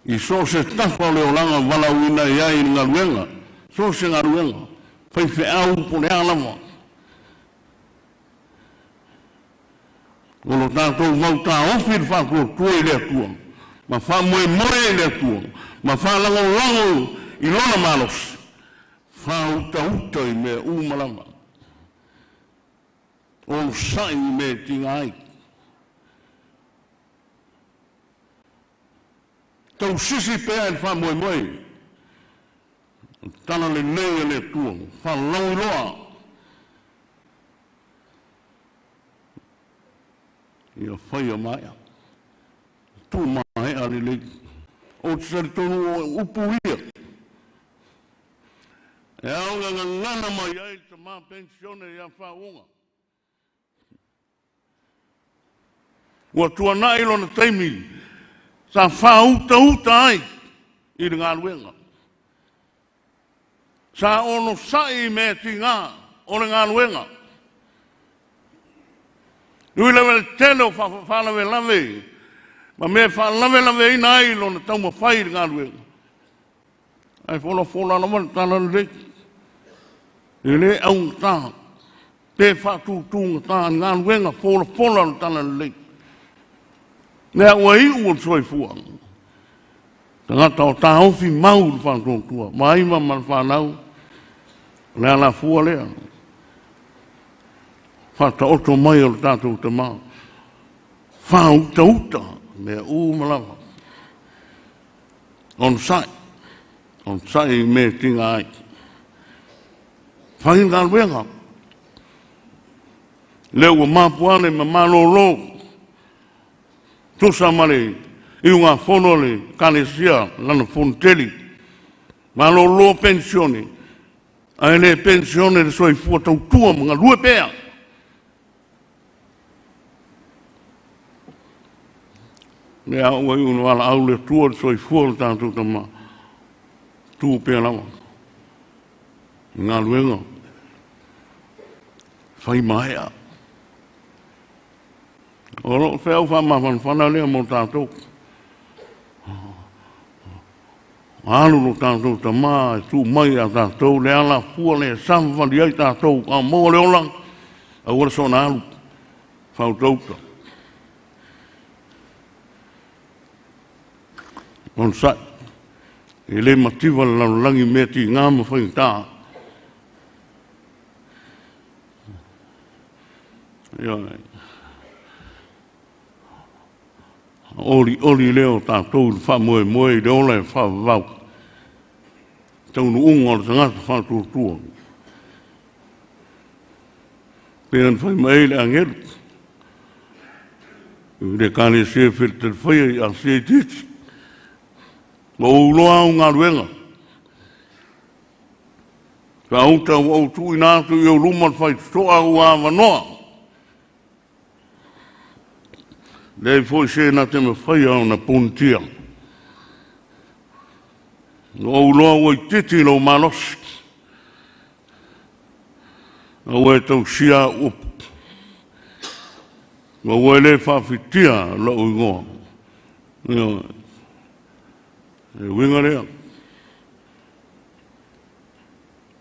I so o se tafa o le olaga valaauina i ai i le galuega, so o se galuega, faifeau po o le a lava. O lo tatou mautaofi le faatuatua i le Atua, ma faamoemoe i le Atua, ma faalagolago i lona malosi, faautauta i mea uma lava. Onosai i mea e tiga ai. Tausisi pea i le faamoemoe, tala lelei a le Atua, faalauiloa. Ia faia maea, tuu maea lelei. O te talitonu o upu ia, e ao gagana mai ai le tamā penisione ia Faauuga. Ua tuanai lona taimi sa faautauta ai i le galuega. Sa onosai i mea tiga o le galuega. Nui lava le tele o faalavelave ma mea faalavelaveina ai lona taumafai i le galuega. Ae folafola lava le talalelei. E le augata, pe faatutugata le galuega folafola le talalelei. Lea ua iu o le soifua. Tagata o taofi mau le faatuatua, maima ma le fanau, o le alafua lea. Faataoto mai o le tatou tamā. Faautauta mea uma lava. Onosai, onosai i mea tiga ai. Fai le galuega. Lea ua mapuane ma malolo. Tusa ma le iugafono a le Ekalesia lana fonotele. Malolo penisione, ae le penisione le soifua tautua ma galue pea. Lea ua iu ina valaau le Atua i le soifua o le tatou tama, tu pea lava i galuega fai maea. O loo feau faamafanafana lea mo tatou. Alu lo tatou tama e tuu mai ia tatou le alafua le savavali ai tatou a maua le ola, aua le soona alu fautauta. Onosai, e le mativa le lalolagi mea tiga ma faigata. Ioe. Oli oli lea o tatou i le faamoemoe i le ola e faavavau. Taunuuga o le tagata faatuatua. Pe na fai mai le agelu. I le Ekalesia Filatelefia i Asia itiiti. Ma ou iloa au galuega. Faauta ua ou tuuina atu i ou luma le faitotoa ua avanoa. Leai foi se na te mafaia ona punitia. Na ou iloa ua itiiti lou malosi. A ua e tausia au upu. Ma ua e le faafitia lou igoa. Ioe. E uiga lea.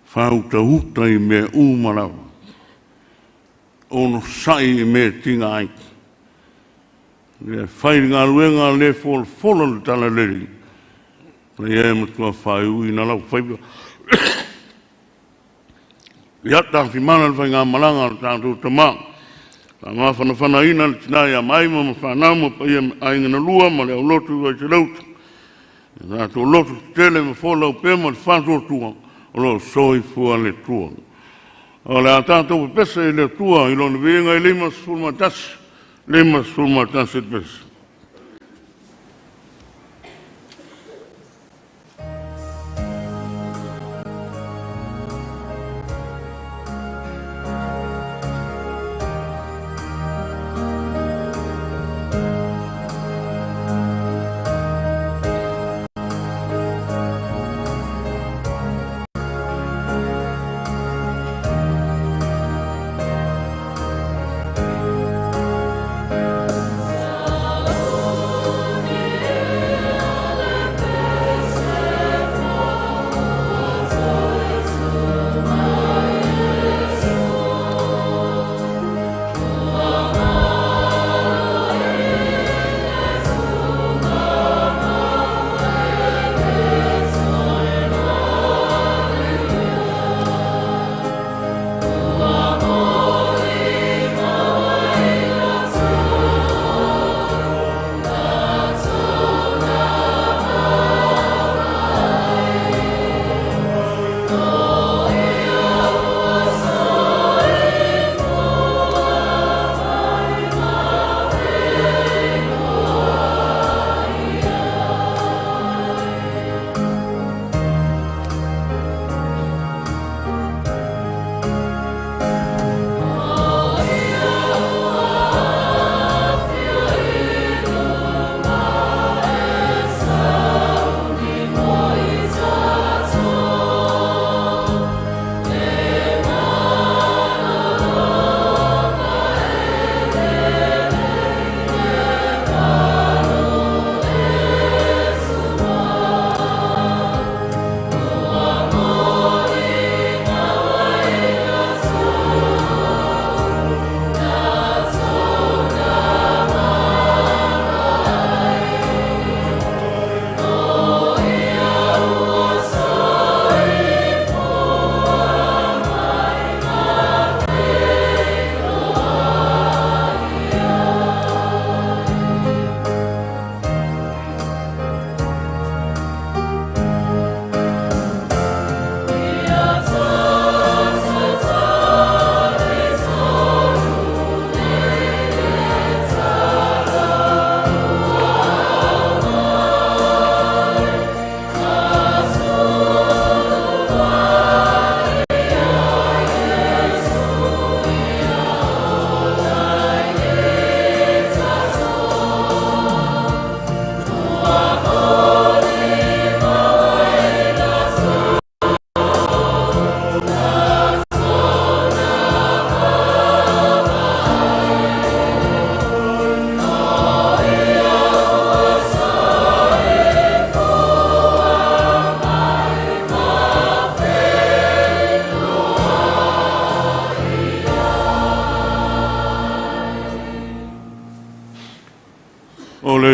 Faautauta i mea uma lava. Onosai i mea e tiga ai. Ia fai le galuega le folafola le talalelei. Ia e matua faaiuina lau faiva. Ia tafimana le faigamalaga a le tatou tama. Faamafanafanaina le tina ia Maima ma fanau ma paia aiga na lua ma le aulotu i Vaiseleuta. Ia tatou lotu tetele ma folau pea ma le faatuatua o lo o soifua le Atua. O le a tatou pepese i le Atua i Lona viiga i 51, 51 le pese.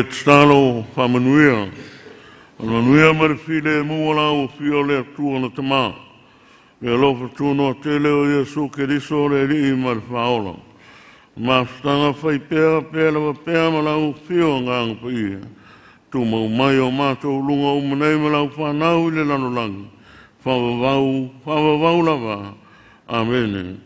tatalo faamanuia. O le manuia ma le filemu o la ua fia o le Atua na Tamā. Le alofa tunoa tele o Iesu Keriso le Alii ma le Faaola. Mafutaga fai pea pea lava pea ma lau afio Agaga Paia. Tumau mai o matou luga uma nei ma lau whanau i le lalolagi. Faavavau, faavavau lava. Amene.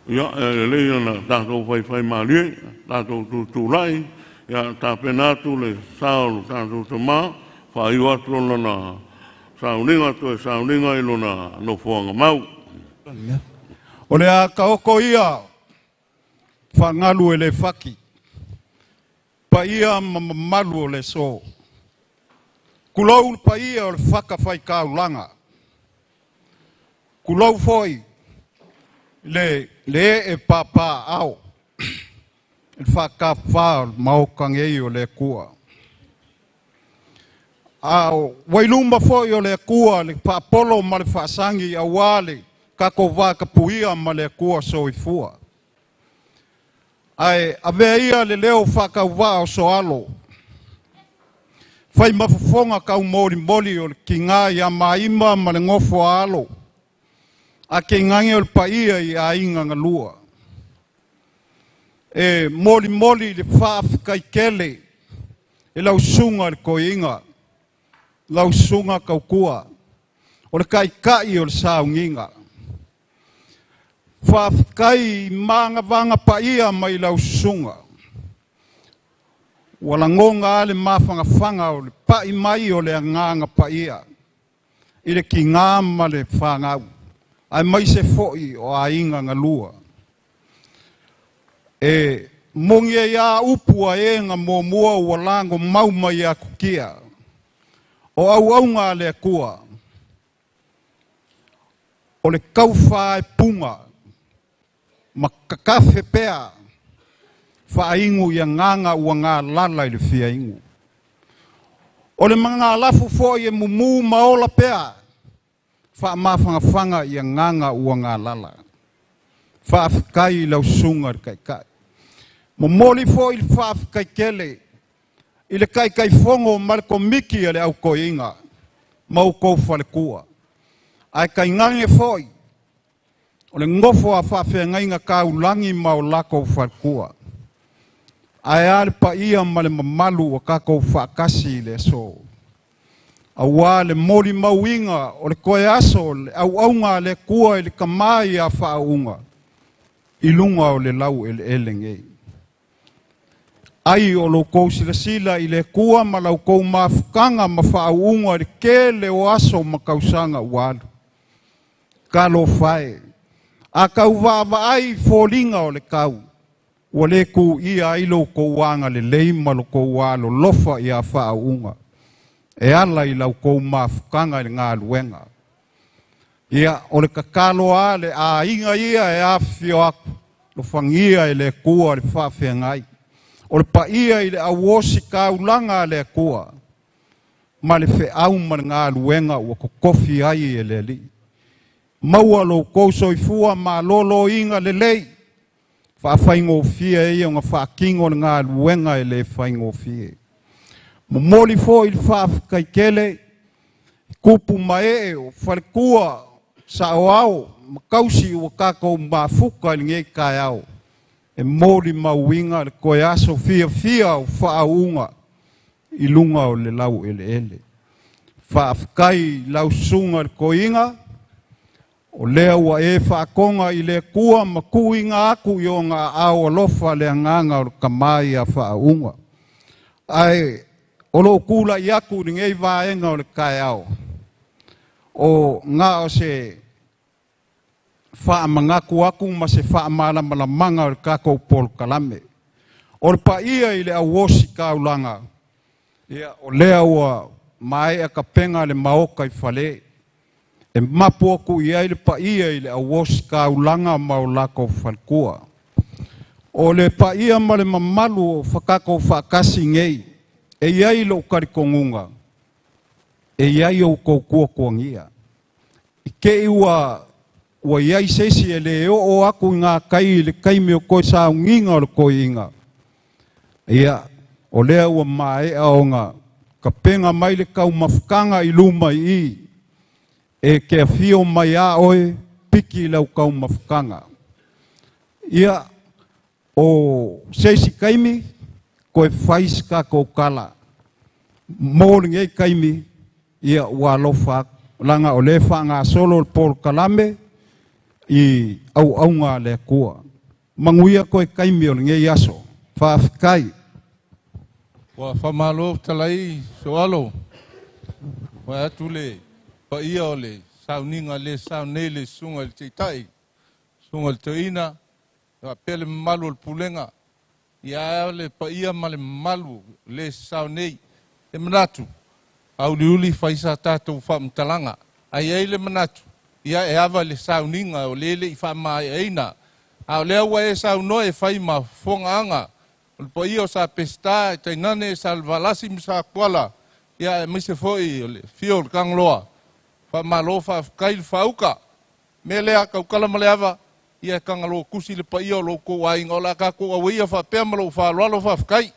Ia, e lelei ona tatou faifaimalie, tatou tutulai, ia tapena atu le sa o le tatou tamā, faaiu atu lona sauniga, toe sauniga i lona nofoaga mau. O le a taoto ia faagalu e le fati, paia ma mamalu o le aso. Tulou le paia o le fatafaitaulaga, tulou foi le ee papaao, le faatafa o le maota nei o le Atua. A o wailuma foi o le Atua le faapolo ma le faasagi aua le tatou vatapuia ma le Atua soifua. Ae avea ia le leo faatauvaa o Soalo, fai ma fofoga taumolimoli o le tiga ia Maima ma le nofo a alo, a tainane o le paia i aiga na lua. E molimoli le faafetai tele e lau susuga i le Toeaina, lau susuga Tautua, o le taitai o le sauniga. Faafetai i magavaga paia mai lau susuga. Ua lagona lava le mafanafana o le pai mai o le agaga paia i le tiga ma le fanau, aemaise foi o aiga na lua. E moni ai lava upu a e na muamua ua lagomau mai atutia, o auauna a le Atua, o le taufaepuga ma tatafe pea faainu i agaga ua galala i le fiainu. O le magalafu foi e mumu ma ola pea, faamafanafana i agaga ua galala. Faafetai i lau susuga i le Taitai. Momoli foi le faafetai tele i le Taitaifono ma le Komiti a le Au Toeaina ma outou faletua. Ae tainane foi o le nofo a faafeagaiga taulagi ma o latou faletua. Ae a le paia ma le mamalu ua tatou faatasi i le aso, aua le molimauina o le toe aso o le auauna a le Atua i le Tama ia faauuga i luga o le laueleele nei. Ai o lo outou silasila i le Atua ma la outou mafutaga ma faauuga i le tele o aso ma tausaga ua alu. Talofa e, a tau vaavaai i foliga o le tau, ua le tuia ai lo outou agalelei ma lo outou alolofa ia faauuga, e ala i la outou mafutaga i le galuega. Ia, o le tatalo a le aiga ia e afifio atu, lofagia e le Atua le faafeagai. O le paia i le auosi taulaga a le Atua, ma le feau ma le galuega ua totofi ai e le Alii. Maua lo outou soifua maloloina lelei, faafaigofie ai ona faatino le galuega e le faigofie. Momoli foi le faafetai tele i tupu ma ee o faletua, saoao ma tausi ua tatou mafuta i lenei taeao, e molimauina le toe aso fiafia o faauuga i luga o le laueleele. Faafetai i lau susuga i le Toeaina, o lea ua e faatoga i le Atua ma tuuina atu i ona aao alofa le agaga o le Tama ia faauuga. Ae o lou tulai atu i lenei vaega o le taeao, o na o se faamanatu atu ma se faamalamalamaga o le tatou polokalame. O le paia i le auosi taulaga, ia, o lea ua maea tapena le maota i fale, e mapu atu i ai le paia i le auosi taulaga ma o latou faletua. O le paia ma le mamalu o tatou faatasi nei, e i ai lou talitonuga, e i ai outou tuatuagia. I te i ua i ai se isi e le oo atu i gatai i le taimi o toe sauniga o le toeaina, Ia, o lea ua maea ona tapena mai le taumafataga i luma i i, e te afio mai a oe, piki i lau taumafataga. Ia, o se isi taimi, toe fai se tatou tala. Mo lenei taimi, ia ua alofa atu, leaga o lea e faagasolo le polokalame i auauga a le Atua. Manuia toe taimi o lenei aso. Faafetai. Ua faamalo fetalai Soalo, vae atu le paia o le sauniga le sao nei le susuga i le Taitai, susuga i le Toeaina, faapea le mamalu o le Pulega, ia ae le paia ma le mamalu le sao nei. E manatu, auliuli fai sa tatou faamatalaga. Ae i ai le manatu, ia e ava i le sauniga o le le i faamaeaina. A o lea ua e saunoa e fai ma fofogaaga o le paia o Sa Peseta e tainane Salevalasi ma Sakuala, ia aemaise foi o le afio o le Tagaloa, faamalo faafetai le faauta. Mea lea, tautala ma le ava, ia e tagaloa tusi le paia o lo outou aiga, o le a tatou auaia faapea ma lou faaaloalo, faafetai.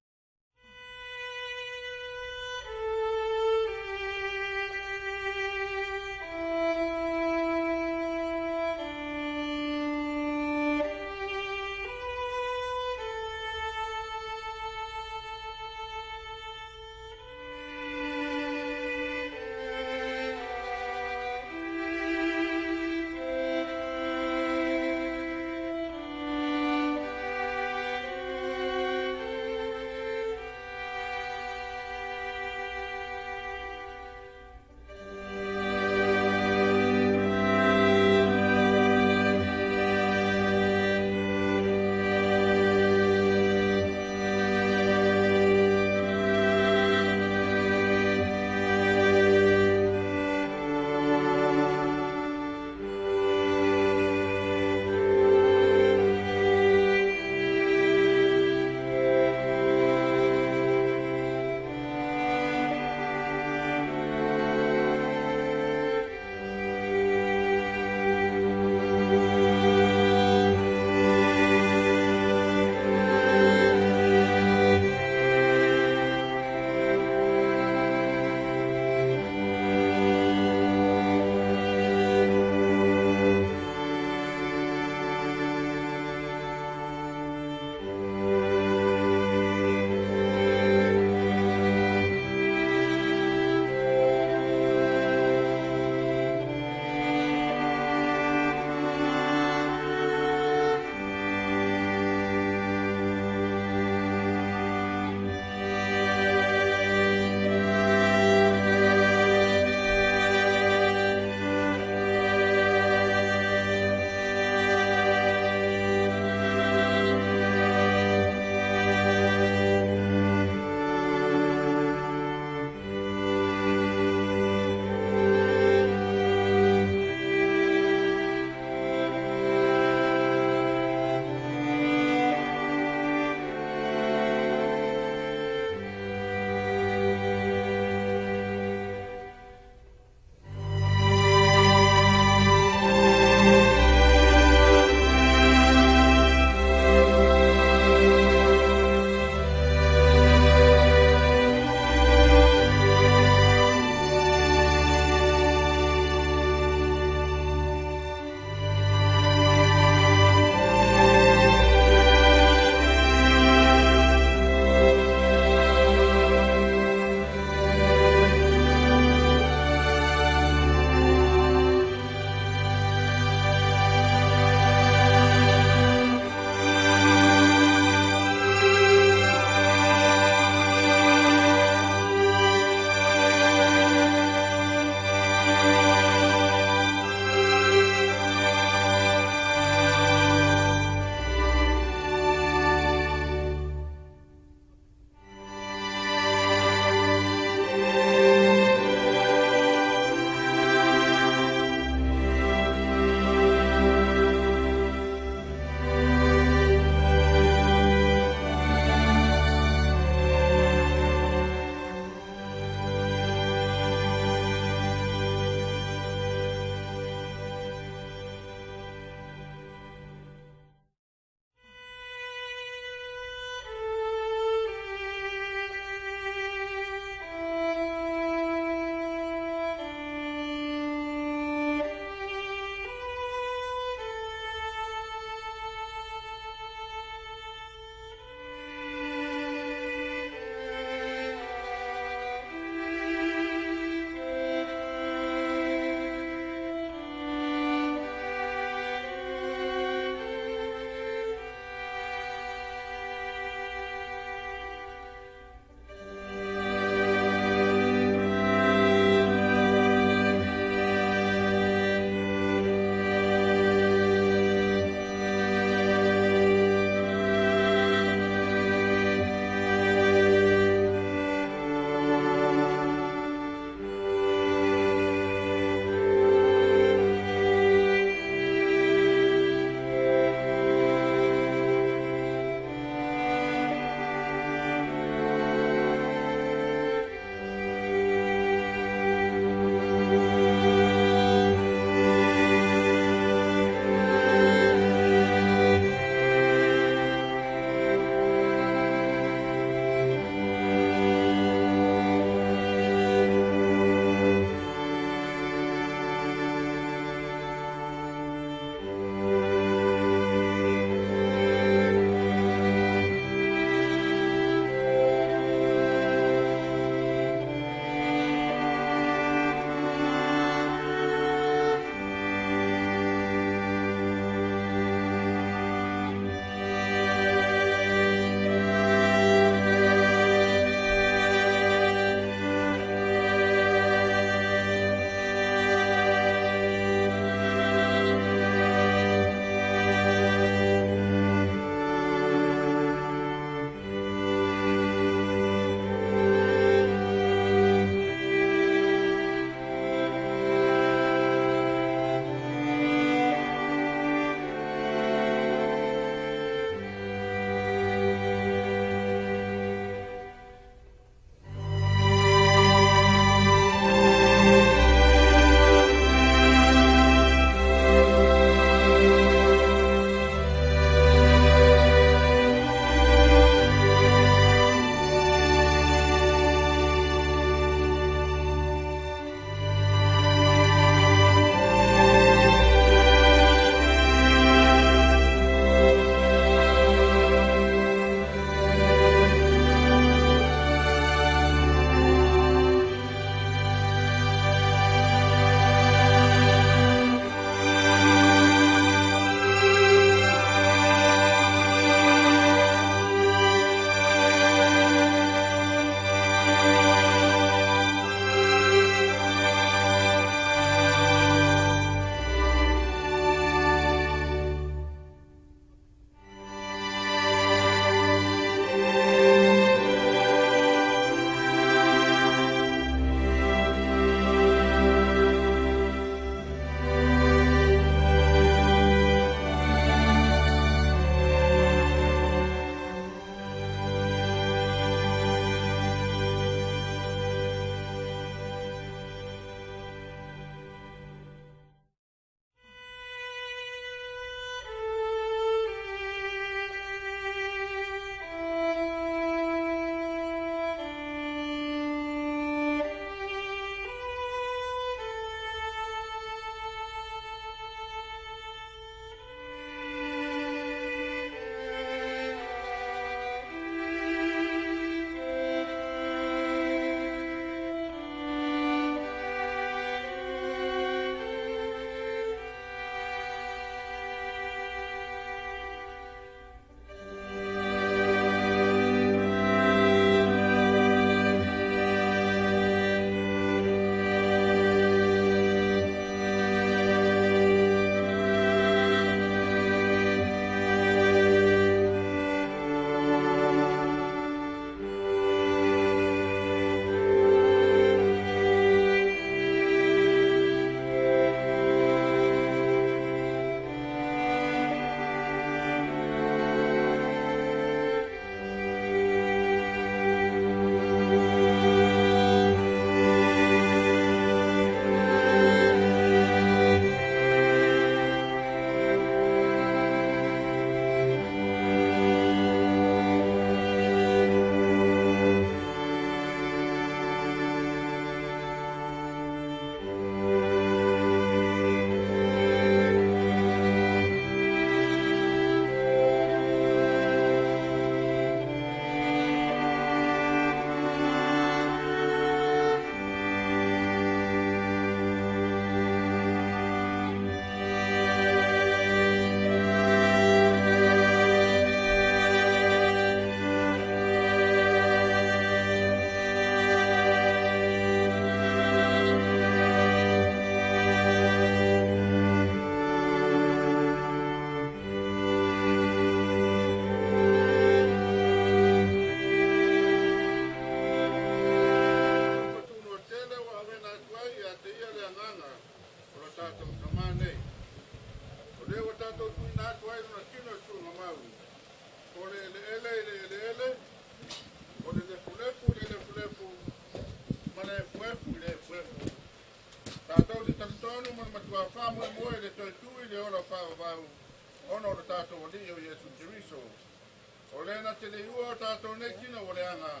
le na te le ua o tātou nei tino o le anga,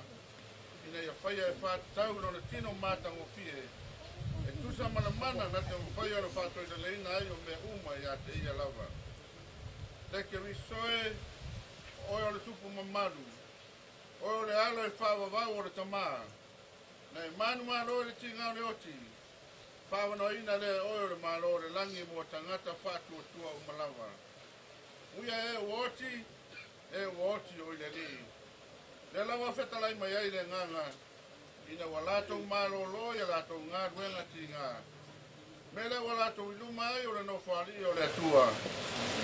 ina ia whaia e whātau lona tino mātangofie, e tusa mana mana na te mwhaia o le whātoi le leina ai o mea uma i a te ia lava. Le ke risoe, oe o le tupu mamalu, oe o le alo e whāwawau o le tamā, na e manu malo le tinga o le oti, whāwanoina le oe o le malo o le langi mua tangata whātua tua o malawa. Uia e oti, e oti o ile li. Le lawa whetalai mai ai le nganga, ina wa lātou malo lo ia lātou ngā ruenga tinga. Mele wa lātou iluma ai o le nofo ali o le atua.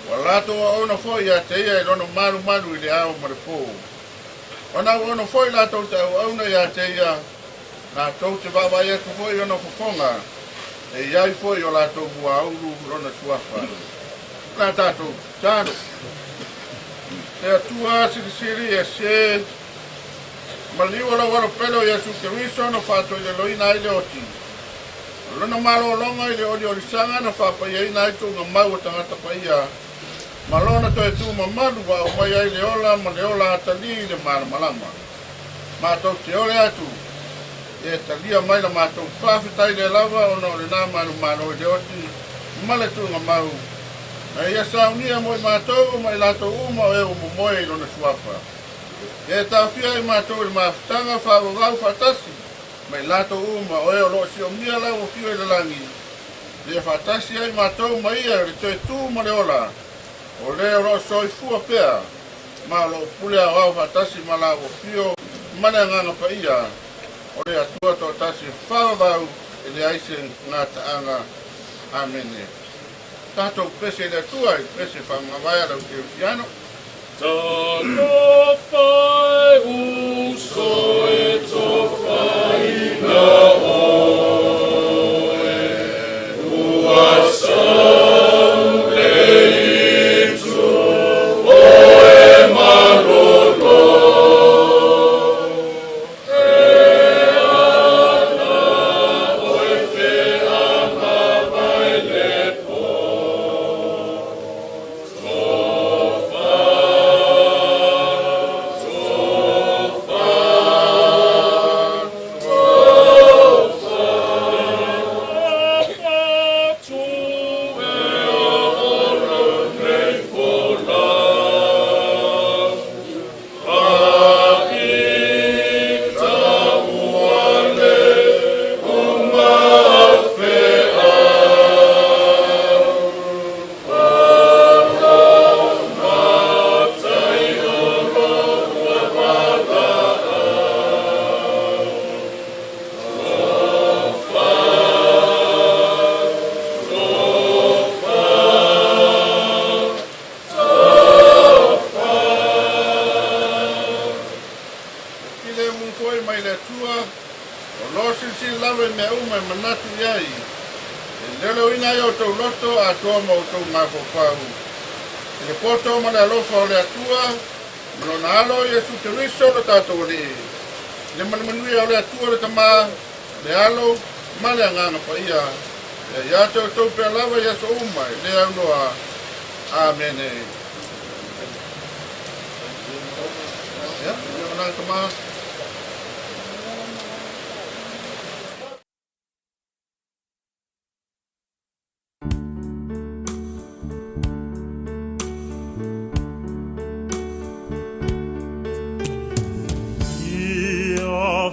Wa lātou a ona foi ia te ia i lono malu malu i le ao ma le pō. Ona ua ono foi lātou te au auna ia te ia, lātou te vāvai atu foi ona fofonga, e iai foi o lātou mua aulu lona suafa. La tātou, tāno. Te atua sirisiri e se, maliu la waro pelo ia su ke riso no whātoi le loina ai le oti. Lona malo longa i le oli oli sanga na whāpai ai nai tūnga mau o tangata paia. Malona toe tū mamalu wa o mai ai le ola ma le ola atali i le malamalama. Mātou te ole atu, e talia mai la mātou whawhitai le lava ona o le nā malu malo i le oti ma le tūnga mau. Na ia saunia moi mātou o mai lātou uma o e o momoe i lona suafa. E tāwhia i mātou i le mafutanga whawawau whatasi, mai lātou uma o e o loo sio mia lau o whio i le langi. Le whatasi ai mātou mai ia le toe tū ma le ola, o le o loo soifua pea, ma o loo pule au au whatasi ma lau o whio mana nganga pa ia, o le atua tō tasi whawawau e le aise ngā taanga. Amene. Tātou pese le atua i pese whangawaia lau te usiano. Talofa uso e tofa ina oe, ua saule itu oe malolo. E ana oe fe anga vai le po. Alofa o le atua, malona alo Iesu Keriso le tātou ali. Le manumanuia o le atua le tamā, le alo, ma le anganga paia. E ia te o tau pea lava i aso uma, i le aunoa. Amene. Ia, ia mananga tamā.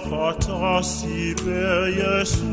Fatasi per Iesu